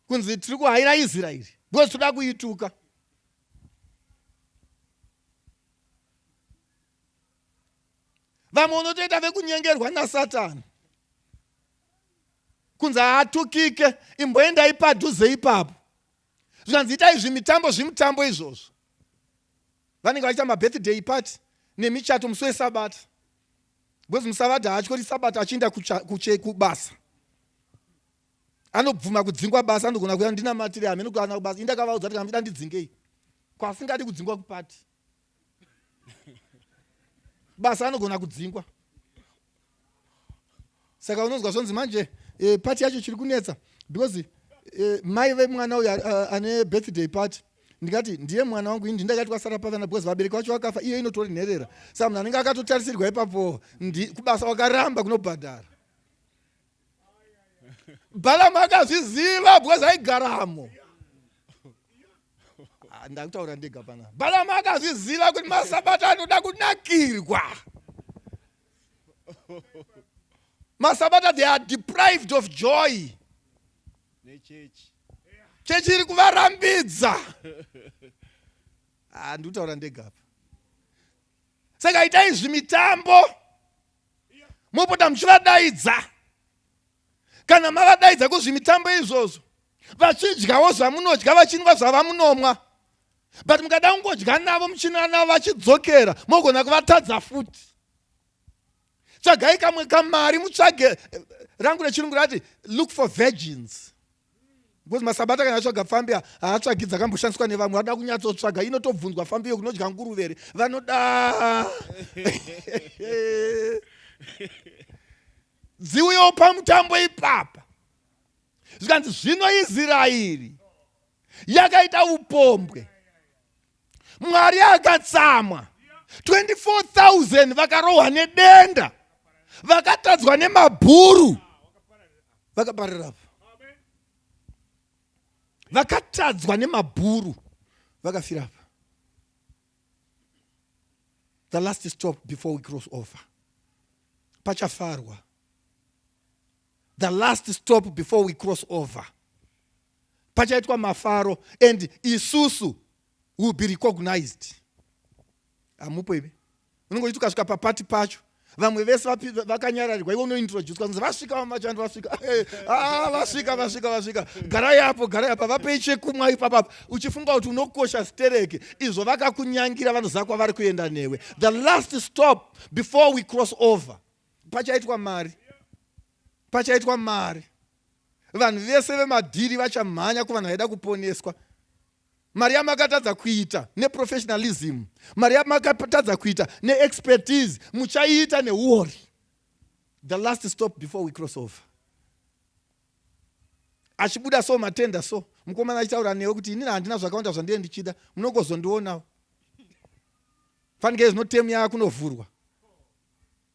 kunzi tiri kuhaira Israeri because toda kuituka. Vamwe unotoita vekunyengerwa nasatani kunzi haatukike, imboendai padhuze ipapo. Zvikanzi itai zvimitambo zvimutambo izvozvo. Vanenge vachiita mabirthday party nemichato musi wesabata, because musavadha haatyori sabata achienda kubasa. Anobvuma kudzingwa basa, anogona kuya ndinamatire hamene kuana kubasa. Indakavaudza kuti kana muchida ndidzingei, kwasingadi kudzingwa kupati basa anogona kudzingwa. Saka unonzwa zvonzi manje e, party yacho chiri kunetsa because e, mai vemwana uyu ane birthday party, ndikati ndiye mwana wangu ini ndakati kwasara pavana because vabereki vacho vakafa, iyo inotori nherera. Saka munhu anenge akatotarisirwa ipapo kubasa wakaramba kunobhadhara. Balaam akazviziva because aigaramo. Ah, ndakutaura ndega pana. Balaam akazviziva kuti masabata anoda kunakirwa. Masabata they are deprived of joy. Nechechi. Chechi iri kuvarambidza. Ah, ndikutaura ndega apa. Saka itai zvimitambo mopota muchivadaidza. Kana mavadaidza kuzvimitambo izvozvo, vachidyawo zvamunodya, vachinwa zvavamunomwa, but mukada kungodya navo muchinwa navo vachidzokera, mogona kuvatadza futi. Tsvagai kamwe kamari, mutsvage rangu rechirungu rati look for virgins, because masabata kana atsvaga pfambi haatsvagi dzakamboshandiswa nevamwe, vanoda kunyatsotsvaga inotobvunzwa pfambi iyo kunodya nguruvere vanoda dziuyewo pamutambo ipapa. Zvikanzi zvino Israeri yakaita upombwe, Mwari akatsamwa, 24,000 vakarohwa nedenda. Vakatadzwa nemabhuru vakapararira apa. Vakatadzwa nemabhuru vakafira apa. The last stop before we cross over. Pachafarwa. The last stop before we cross over. Pachaitwa mafaro and isusu will be recognized. Hamupo imi. Unenge uchiti ukasvika papati pacho vamwe vese vakanyararirwa iwe unointroducwa kunzi vasvika vamachando vasvika eh, ah, vasvika vasvika vasvika garai apo garai apa vapei chekumwa ipapapa uchifunga kuti unokosha stereke izvo vakakunyangira vanoziva kwavari kuenda newe. The last stop before we cross over. Pachaitwa mari, pachaitwa mari. Vanhu vese vemadhiri vachamhanya kuvanhu vaida kuponeswa. Mari yamakatadza kuita neprofessionalism, mari yamakatadza kuita neexpertise, muchaiita neuori. The last stop before we cross over. Achibuda so matenda so, mukomana achitaura newe kuti inini handina zvakawanda zvandiye ndichida, munongozondionawo. Fanike zvino temu yaakunovhurwa.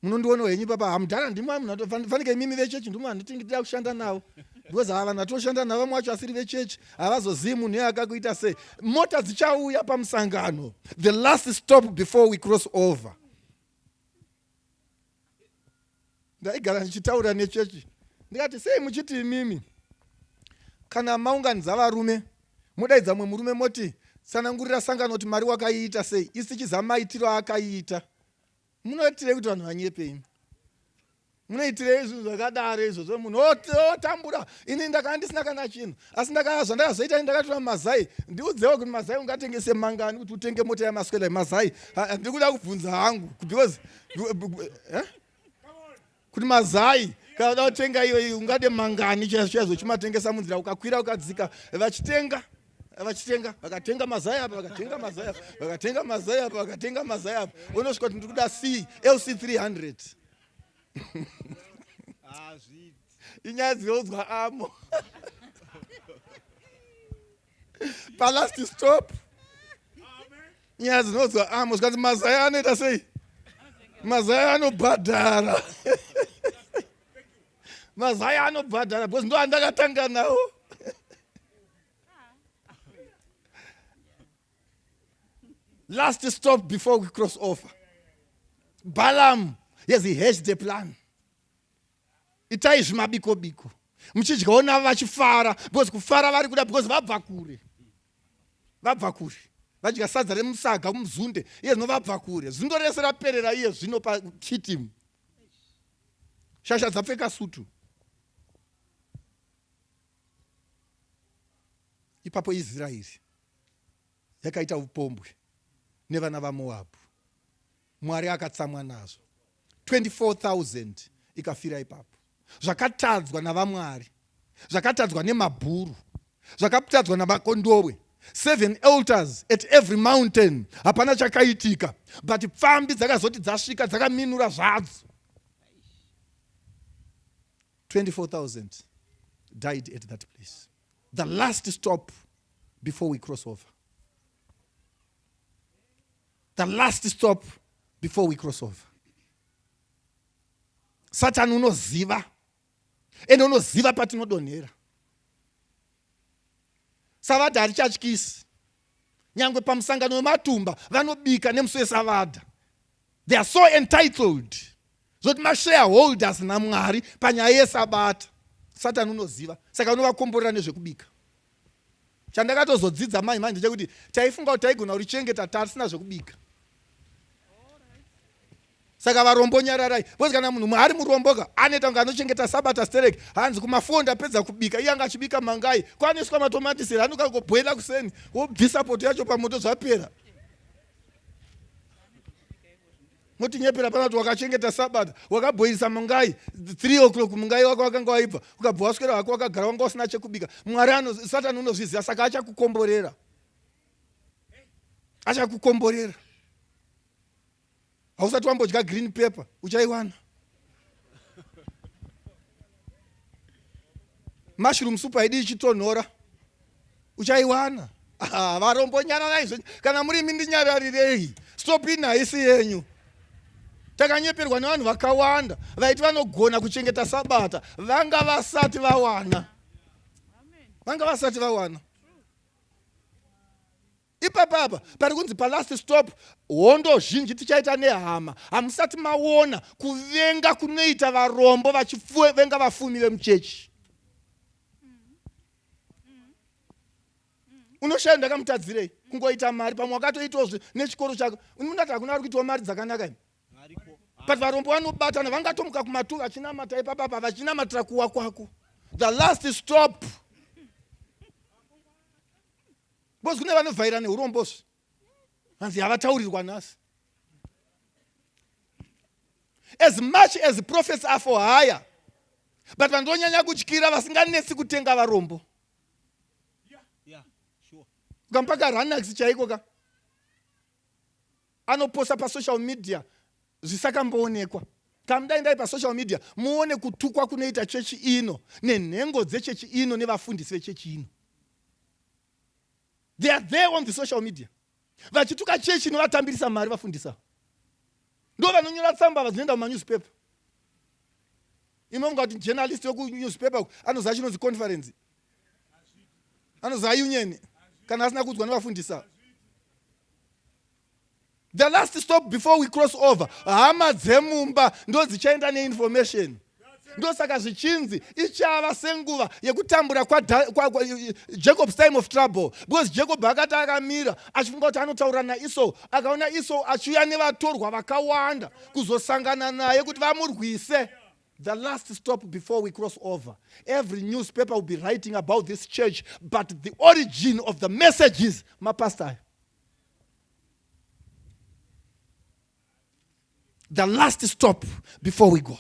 Munondionawo henyu papa hamudhara ndimwe fanike imimi vechechi ndimwe handiti kushanda navo. Because ava vanhu vatoshanda navo vamwe vacho asiri vechechi havazozivi munhu iye akakuita sei. Mota dzichauya pamusangano. The last stop before we cross over. Ndaigara ndichitaura nechechi ndikati sei muchiti imimi kana maunganidza varume modaidza mumwe murume moti tsanangurira sangano kuti mari wakaiita sei, isi tichiziva maitiro aakaiita. Munoitirei kuti vanhu vanyepe imi? Munoitirei zvinhu zvakadaro izvozvo? Munhu otambura. Ini ndakanga ndisina kana chinhu, asi zvandakazoita ini ndakatora mazai. Ndiudzewo kuti mazai ungatengese mangani kuti utenge mota yamaswera mazai. Ndiri kuda kubvunza hangu because kuti mazai kana uda kutenga iyo ungade mangani chaizvo chaizvo uchimatengesa munzira, ukakwira ukadzika, vachitenga vachitenga, vakatenga mazai apa, vakatenga mazai apa, vakatenga mazai apa, vakatenga mazai apa, unosvika kuti ndiri kuda C LC 300. Inyaya dzinoudzwa amo palast stop. Nyaya dzinoudzwa amo zvikanzi mazai anoita sei? Mazai anobhadhara. Mazai anobhadhara because ndo andakatanga nawo. Last stop before we cross over. Balaam, yes, he hatched the plan. Itai zvimabiko biko. Muchidyawo navo vachifara because kufara vari kuda because vabva kure. Vabva kure. Vadya sadza remusaga muzunde, iye zvino vabva kure. Zundo rese raperera iye zvino pachitimu. Shasha dzapfeka sutu. Ipapo Israeri yakaita upombwe nevana vaMoabhu. Mwari akatsamwa nazvo. 24,000 ikafira ipapo. Zvakatadzwa navaMwari, zvakatadzwa nemabhuru, zvakatadzwa navakondowe. 7 altars at every mountain, hapana chakaitika. But pfambi dzakazoti dzasvika dzakaminura zvadzo. 24,000 died at that place. The last stop before we cross over. The last stop before we cross over. Satan unoziva, ende unoziva patinodonhera. Savadha harichatyisi. Nyangwe pamusangano wematumba vanobika nemusi wesavadha. They are so entitled. Zvoti mashareholders naMwari panyaya yesabata. Satan unoziva, saka unovakomborera nezvekubika. Chandakatozodzidza mai manje ndechekuti taifunga kuti taigona kurichengeta tasina zvekubika. Saka varombo nyararai, because kana munhu ari murombo ka anoita kunge anochengeta sabata sterek. Hanzi kumafo ndapedza kubika, iye anga achibika mangai, kwanoiswa matomatisi here, anokangobhoila kuseni wobvisa poto yacho pamoto zvapera. Motinyepera pana kuti wakachengeta sabata, wakabhoilisa mangai 3 o'clock, mungai wako wakanga waibva, ukabva waswera hako wakagara wanga usina chekubika. Mwari ano, Satani unozviziva, saka achakukomborera. Achakukomborera. Hausati wambodya green pepper, uchaiwana. Mushroom soup haidi ichitonhora, uchaiwana. Varombo nyararai zvenyu, kana muri imi ndinyararirei. Stop in haisi yenyu. Takanyeperwa nevanhu vakawanda vaiti vanogona kuchengeta sabata vanga vasati vawana. Vanga vasati vawana. Ipapa apa pari kunzi palast stop hondo zhinji tichaita nehama. Hamusati maona kuvenga kunoita varombo vachivenga vafumi vemuchechi. Unoshaya ndakamutadzirei kungoita mari pamwe wakatoitawo nechikoro chako. Unoti hakuna ari kuitawo mari dzakanaka imi. But varombo vanobatana vangatomuka kumatu vachinamata ipapapa vachinamatira kuwa kwako. The last stop. Because kune vanovhaira neurombozve. Hanzi havataurirwa nhasi. As much as prophets are for hire, but vanonyanya kutyira vasinganetsi kutenga varombo. Ukamupa karanax chaiko ka anoposta pasocial media zvisakamboonekwa. Kamudai ndai pasocial media muone kutukwa kunoita chechi ino nenhengo dzechechi ino nevafundisi vechechi ino. They are there on the social media vachituka chechi inovatambirisa mari vafundisa. Ndo vanonyora tsamba vadzinoenda mumanewspaper. Imi mungati journalist wekunewspaper anoziva chinonzi conference, anoziva union kana asina kuudzwa nevafundisa. The last stop before we cross over, hama dzemumba ndo dzichaenda neinformation. Ndosaka zvichinzi ichava senguva yekutambura kwa Jacob's time of trouble, because Jacob akati akamira achifunga kuti anotaura naEsau, akaona Esau achiuya nevatorwa vakawanda kuzosangana naye kuti vamurwise. The last stop before we cross over, every newspaper will be writing about this church, but the origin of the messages, mapastor. The last stop before we go.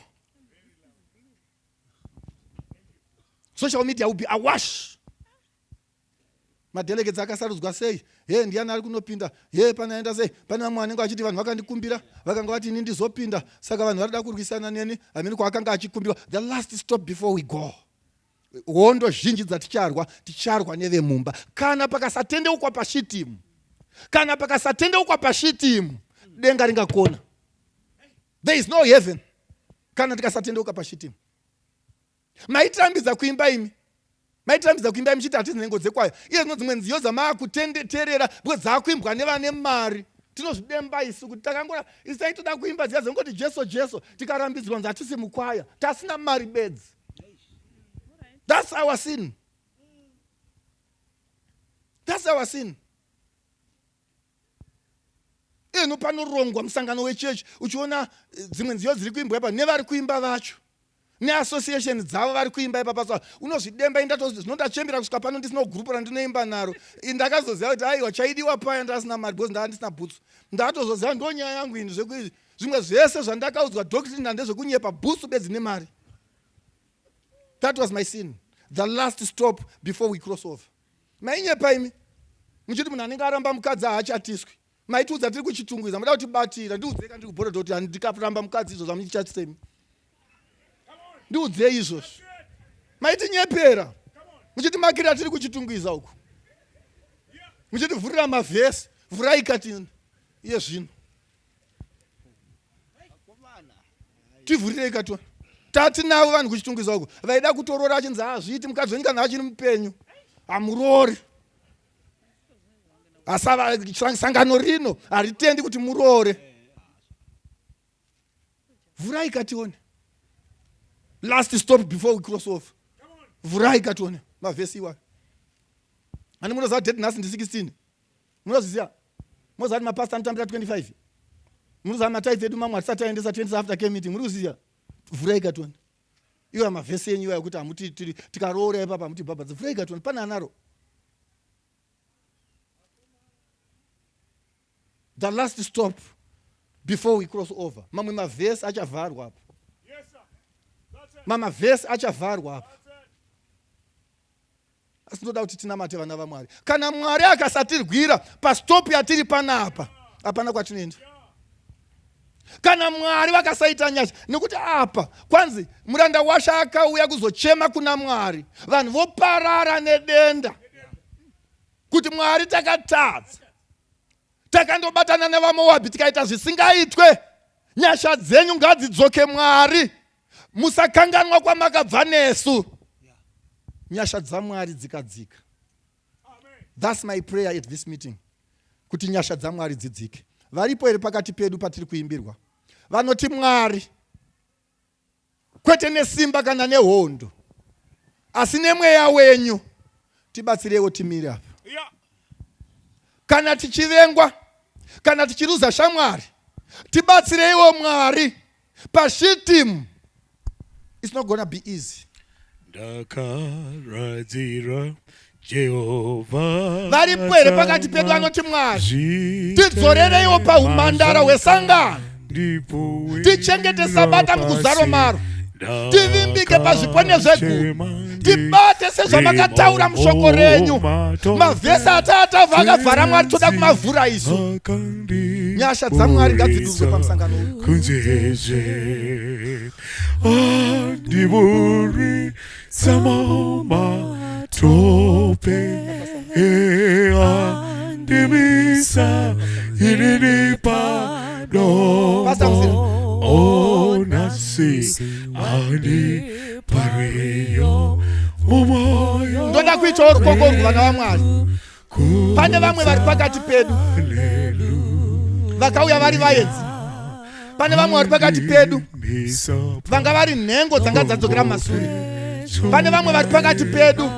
Social media will be awash. Madelegates akasarudzwa sei? He, ndiani ari kunopinda? He, panaenda sei? Pane vamwe vanenge vachiti vanhu vakandikumbira, vakanga vati ini ndizopinda, saka vanhu varida kurwisana neni, hamene kwaakanga achikumbirwa. The last stop before we go. Hondo zhinji dzaticharwa, ticharwa nevemumba. Kana pakasatendeukwa pashitimu, kana pakasatendeukwa pashitimu, denga ringakona. There is no heaven kana tikasatendeuka pashitimu. Maitirambidza kuimba imi, maitirambidza kuimba imi muchiti hatisi nhengo dzekwaya. Iye zvino dzimwe nziyo dzamaakutendeterera because dzaakuimbwa nevane mari. Tinozvidemba isu kuti takangora isu taitoda kuimba dziya dzongoti Jesu Jesu, tikarambidzwa nzi hatisi mukwaya, tasina mari bedzi. That's our sin. That's our sin. Ino panorongwa musangano wechechi uchiona dzimwe nziyo dziri kuimbwa ipa nevari kuimba vacho neassociation dzavo vari kuimba ipa pasa unozvidemba. Zvinondachembera kusvika pano ndisina gurupu randinoimba naro. Ndakazoziva kuti aiwa chaidiwa paya ndasina mari because ndanga ndisina bhutsu. Ndatozoziva ndo nyaya yangu ini, zvimwe zvese zvandakaudzwa doctrine ndezvekunyepa, bhutsu bedzi nemari. That was my sin. The last stop before we cross over. Mainyepa imi muchiti munhu anenge aramba mukadzi haachatiswi. Maitiudza tiri kuchitungwiza, muda kutibatira. Ndiudzei kana ndiri kubhodha kuti handikaramba mukadzi izvozvo hamuchatisemi. Ndiudzei izvozvo. Maitinyepera muchiti makira tiri kuchitungwiza uku, muchitivhurira mavhesi. Vhurai kati iye zvino tivhurirei kationa. Tati navo vanhu kuchitungwiza uku vaida kutorora achinzi hazviiti mukadzi wenyu kana achiri mupenyu hamurori. Sangano rino haritendi kuti murore. Vhurai katione. Last stop before we cross over. Vhurai katione mavhesi iwayo. Ani munoziva date nhasi ndi 16? Munozviziva? Munoziva kuti mapastor anotambira 25? Munoziva matithe edu mamwe hatisati taendesa 20 after care meeting? Muri kuziva? Vhurai katione. Iwo mavhesi enyu iwayo kuti hamuti tikaroora ipapa hamuti bhabhadza. Vhurai katione. Pane anaro. The last stop before we cross over. Mamwe mavhesi achavharwa apa. Mamavhesi achavharwa apa. Asi ndoda kuti tinamate vana vaMwari. Kana Mwari akasatirwira pastop yatiri panapa, hapana kwatinoenda. Kana Mwari vakasaita nyasha, nekuti apa kwanzi muranda washa akauya kuzochema kuna Mwari, vanhu voparara nedenda kuti Mwari takatadza, takandobatana nevaMoabhi tikaita zvisingaitwe. Nyasha dzenyu ngadzidzoke Mwari, musakanganwa kwamakabva nesu. Nyasha dzaMwari dzikadzika. That's my prayer at this meeting, kuti nyasha dzaMwari dzidzike. Varipo here pakati pedu patiri kuimbirwa vanoti Mwari, kwete nesimba kana nehondo, asi nemweya wenyu tibatsirewo timire apa. Kana tichivengwa, kana tichiruza shamwari, tibatsireiwo Mwari pashitim. It's not gonna be easy. Ndakaradzira Jehovha. Varipo here pakati pedu vanoti Mwari, tidzorereiwo pahumandara hwesangano, tichengete sabata mukuzaro maro, tivimbike pazvipo nezvegumi, tibate sezvamakataura mushoko renyu. Mavhesi ataatavha akavhara Mwari, toda kumavhura isu. Nyasha dzaMwari ngadzidurwe pamusangano uyu. Kunze andiburi samoma tope andimisa inini Pastor Mzira. pano onasi andi pariyo mumoyo Ndoda kuitawo rukoko urwu, vana vaMwari. Pane vamwe vari pakati pedu vakauya vari vaedzi. Pane vamwe vari pakati pedu vanga vari nhengo dzanga dzadzokera mumasure. Pane vamwe vari pakati pedu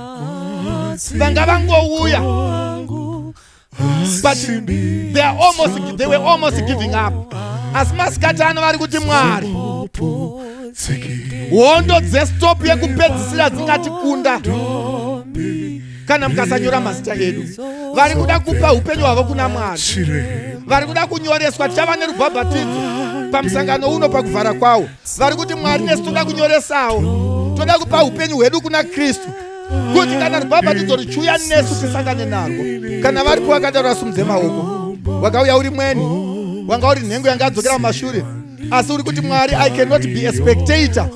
vanga vangouya, but they were almost giving up, asi masikati ano vari kuti, Mwari, hondo dzestop yekupedzisira dzingatikunda kana mukasanyora mazita edu. Vari kuda kupa upenyu hwavo kuna Mwari, vari kuda kunyoreswa. Tichava nerubhabhatidzo pamusangano uno pakuvhara kwawo. Vari kuti, Mwari, nesu toda kunyoresawo, toda kupa upenyu hwedu kuna Kristu, kuti kana rubhabhatidzo ruchiuya nesu tisangane narwo. Kana varipo vakadaro, vasumudze maoko. Wakauya uri mweni, wanga uri nhengo yanga adzokera mumashure, asi uri kuti, Mwari, I cannot be a spectator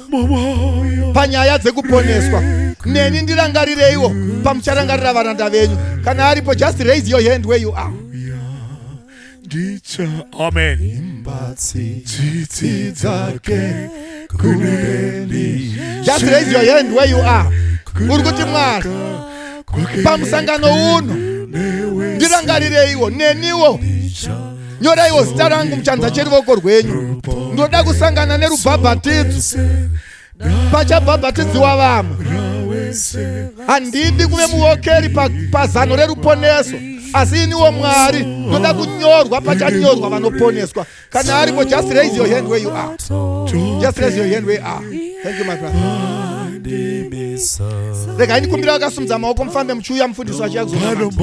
panyaya dzekuponeswa. Neni ndirangarireiwo pamucharangarira varanda venyu. Kana aripo, just raise your hand where you are. Ndicha amen tsitsi dzake kuneni. Just raise your hand where you are. Uri kuti, Mwari, pamusangano uno ndirangarireiwo neniwo, nyoraiwo zita rangu muchanza cheruoko rwenyu. Ndoda kusangana nerubhabhatidzo pachabhabhatidziwa vamwe. Handidi kuve muokeri pazano reruponeso, asi iniwo Mwari ndoda kunyorwa pachanyorwa vanoponeswa. Kana aripo, just raise your hand where you are. Just raise your hand where you are. Thank you, my brother. Regai ndikumbira vakasumudza maoko mufambe muchiuya, mufundisi vachiya kuzonamata.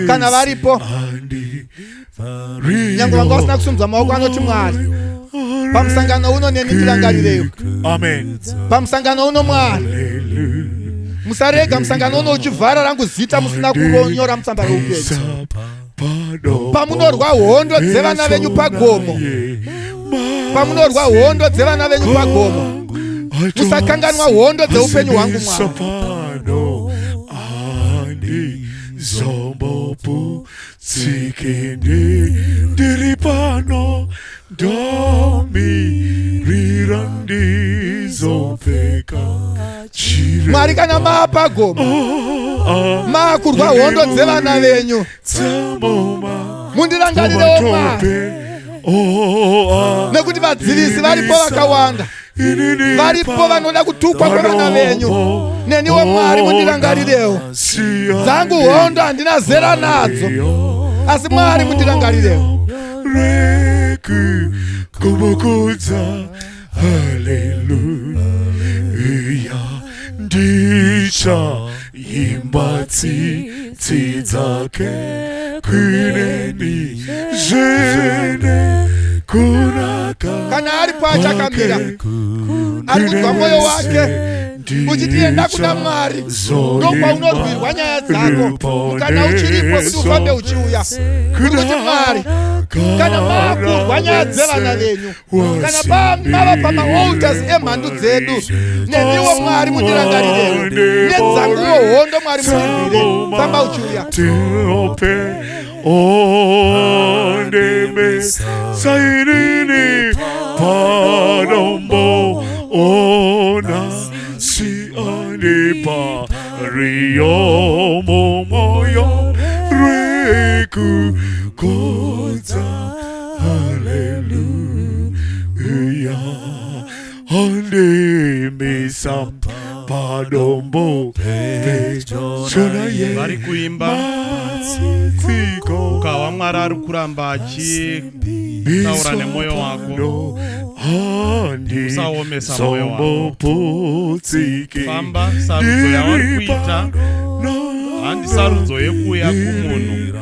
Kana varipo, nyange vanga vasina kusumudza maoko, anoti, Mwari, pamusangano uno neni tirangarireyo. Amen. Pamusangano uno, Mwari, musarega musangano uno uchivhara rangu zita musina kunyora mutsamba reupenyu. Pamunorwa hondo dzevana venyu pagomo, pamunorwa hondo dzevana venyu pagomo, musakanganwa hondo dzeupenyu hwangu, Mwari. Pano andizombopu tsikindi, ndiri pano ndomirira, ndizopfeka. Mwari, kana maapagomo maakurwa hondo dzevana venyu, mundirangarirewo, Mwari, nekuti vadzivisi varipo vakawanda, varipo vanoda kutukwa kwevana venyu. Neniwo, Mwari, mundirangarirewo. Dzangu hondo handina zera nadzo, asi Mwari, mundirangarirewo. Reku kumukudza haleluya, ndicha imba tsitsi dzake kuneni zvene kunaka. Kana aripo achakamira, ari kunzwa mwoyo wake. Uchiti enda kuna Mwari, ndokwaunorwirwa nyaya dzako. Kana uchiripo kuti ufambe uchiuya, uri kuti Mwari, kana makurwa nyaya dzevana venyu, kana mava pamaaltars emhandu dzedu, nemiwo Mwari mundirangarirewo, nedzanguwo hondo Mwari mundirwire. Famba uchiuya. Ondeme sainini padombo ona si anipa rio momoyo reku kodza haleluya andimisa padombo pedyo naye vari kuimba matsiko ukawa mwari ari kuramba achitaura nemwoyo wako Usaomesa mwoyo wako. Somboputsike Famba, sarudzo yauri kuita handi sarudzo yekuuya kumunhu,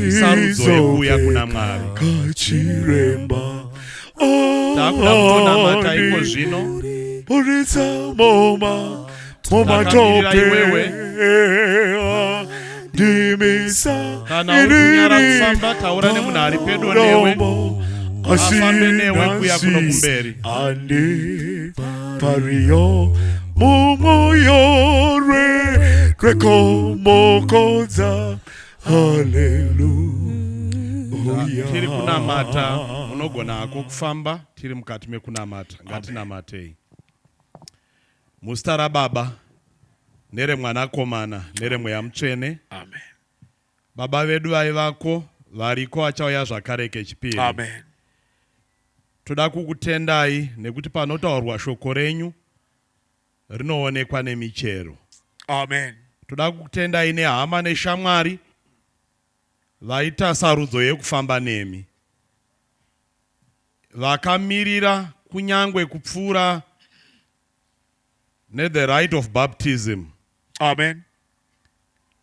isarudzo yekuuya kuna Mwari. Kachiremba Takuda kutonamata iko zvino. Buritsa moma Takamirira momatope iwewe. ndimisa Kana uri kunyara kufamba, taura nemunhu ari pedo newe. Afambe newe kuya kuno kumberi. Andi pariyo mumwoyo rwe rwekomokodza haleluya Tiri kunamata, unogona hako kufamba tiri mukati mekunamata. Ngatinamatei. Muzita raBaba nereMwanakomana nereMweya Mutsvene. Amen. Baba vedu vaivako, variko, vachauya zvakare kechipiri. Amen. Toda kukutendai nekuti panotaurwa shoko renyu rinoonekwa nemichero. Amen. Toda kukutendai nehama neshamwari vaita sarudzo yekufamba nemi. Vakamirira kunyangwe kupfuura nethe rite of baptism. Amen.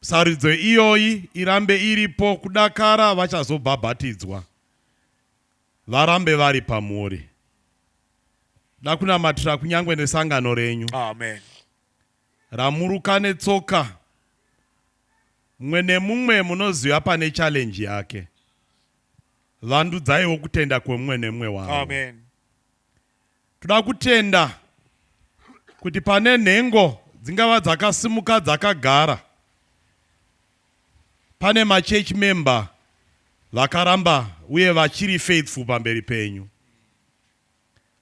Sarudzo iyoyi irambe iripo kudakara vachazobhabhatidzwa. Varambe vari pamuri. Dakunamatira kunyangwe nesangano renyu. Amen. Ramuruka netsoka. Mumwe nemumwe munoziva pane challenge yake. Vandudzaiwo kutenda kwemumwe nemumwe wavo. Amen. Toda kutenda kuti pane nhengo dzingava dzakasimuka dzakagara. Pane machurch member vakaramba uye vachiri faithful pamberi penyu.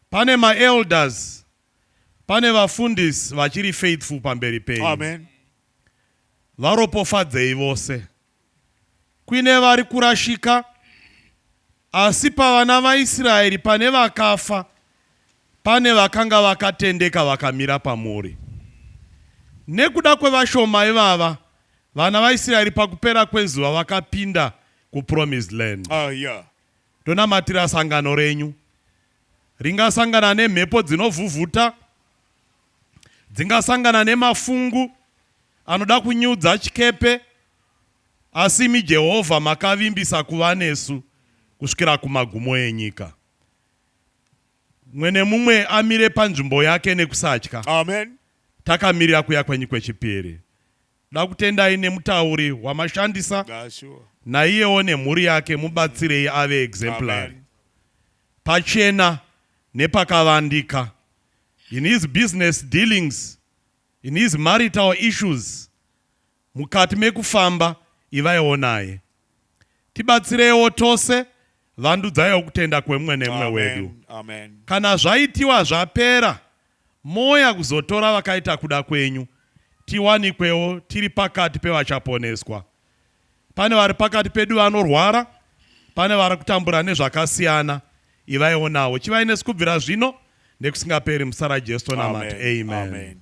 Pane maelders, pane vafundisi vachiri faithful pamberi penyu. Amen. Varopofadzei vose. Kuine vari kurashika, asi pavana vaIsraeri pane vakafa, pane vakanga vakatendeka vakamira pamuri. Nekuda kwevashoma ivava, vana vaIsraeri pakupera kwezuva vakapinda kuPromised Land. Yeah. Tonamatira sangano renyu. Ringasangana nemhepo dzinovhuvhuta, dzingasangana nemafungu anoda kunyudza chikepe, asi imi Jehovha makavimbisa kuva nesu kusvikira kumagumo enyika. Mumwe nemumwe amire panzvimbo yake nekusatya. Amen. Takamirira kuya kwenyu kwechipiri. Dakutendai nemutauri wamashandisa Sure. naiyewo nemhuri yake mubatsirei ave exemplary. Amen. Pachena nepakavandika. In his business dealings, in his marital issues, mukati mekufamba ivaiwo naye. Tibatsireiwo tose, vandudzaiwo kutenda kwemumwe nemumwe wedu. Amen. Kana zvaitiwa zvapera, moya kuzotora vakaita kuda kwenyu, tiwanikwewo tiri pakati pevachaponeswa. Pane vari pakati pedu vanorwara, pane vari kutambura nezvakasiyana, ivaiwo navo. Chivai nesu kubvira zvino nekusingaperi muzita raJesu tonamata. Amen. Amen. Amen.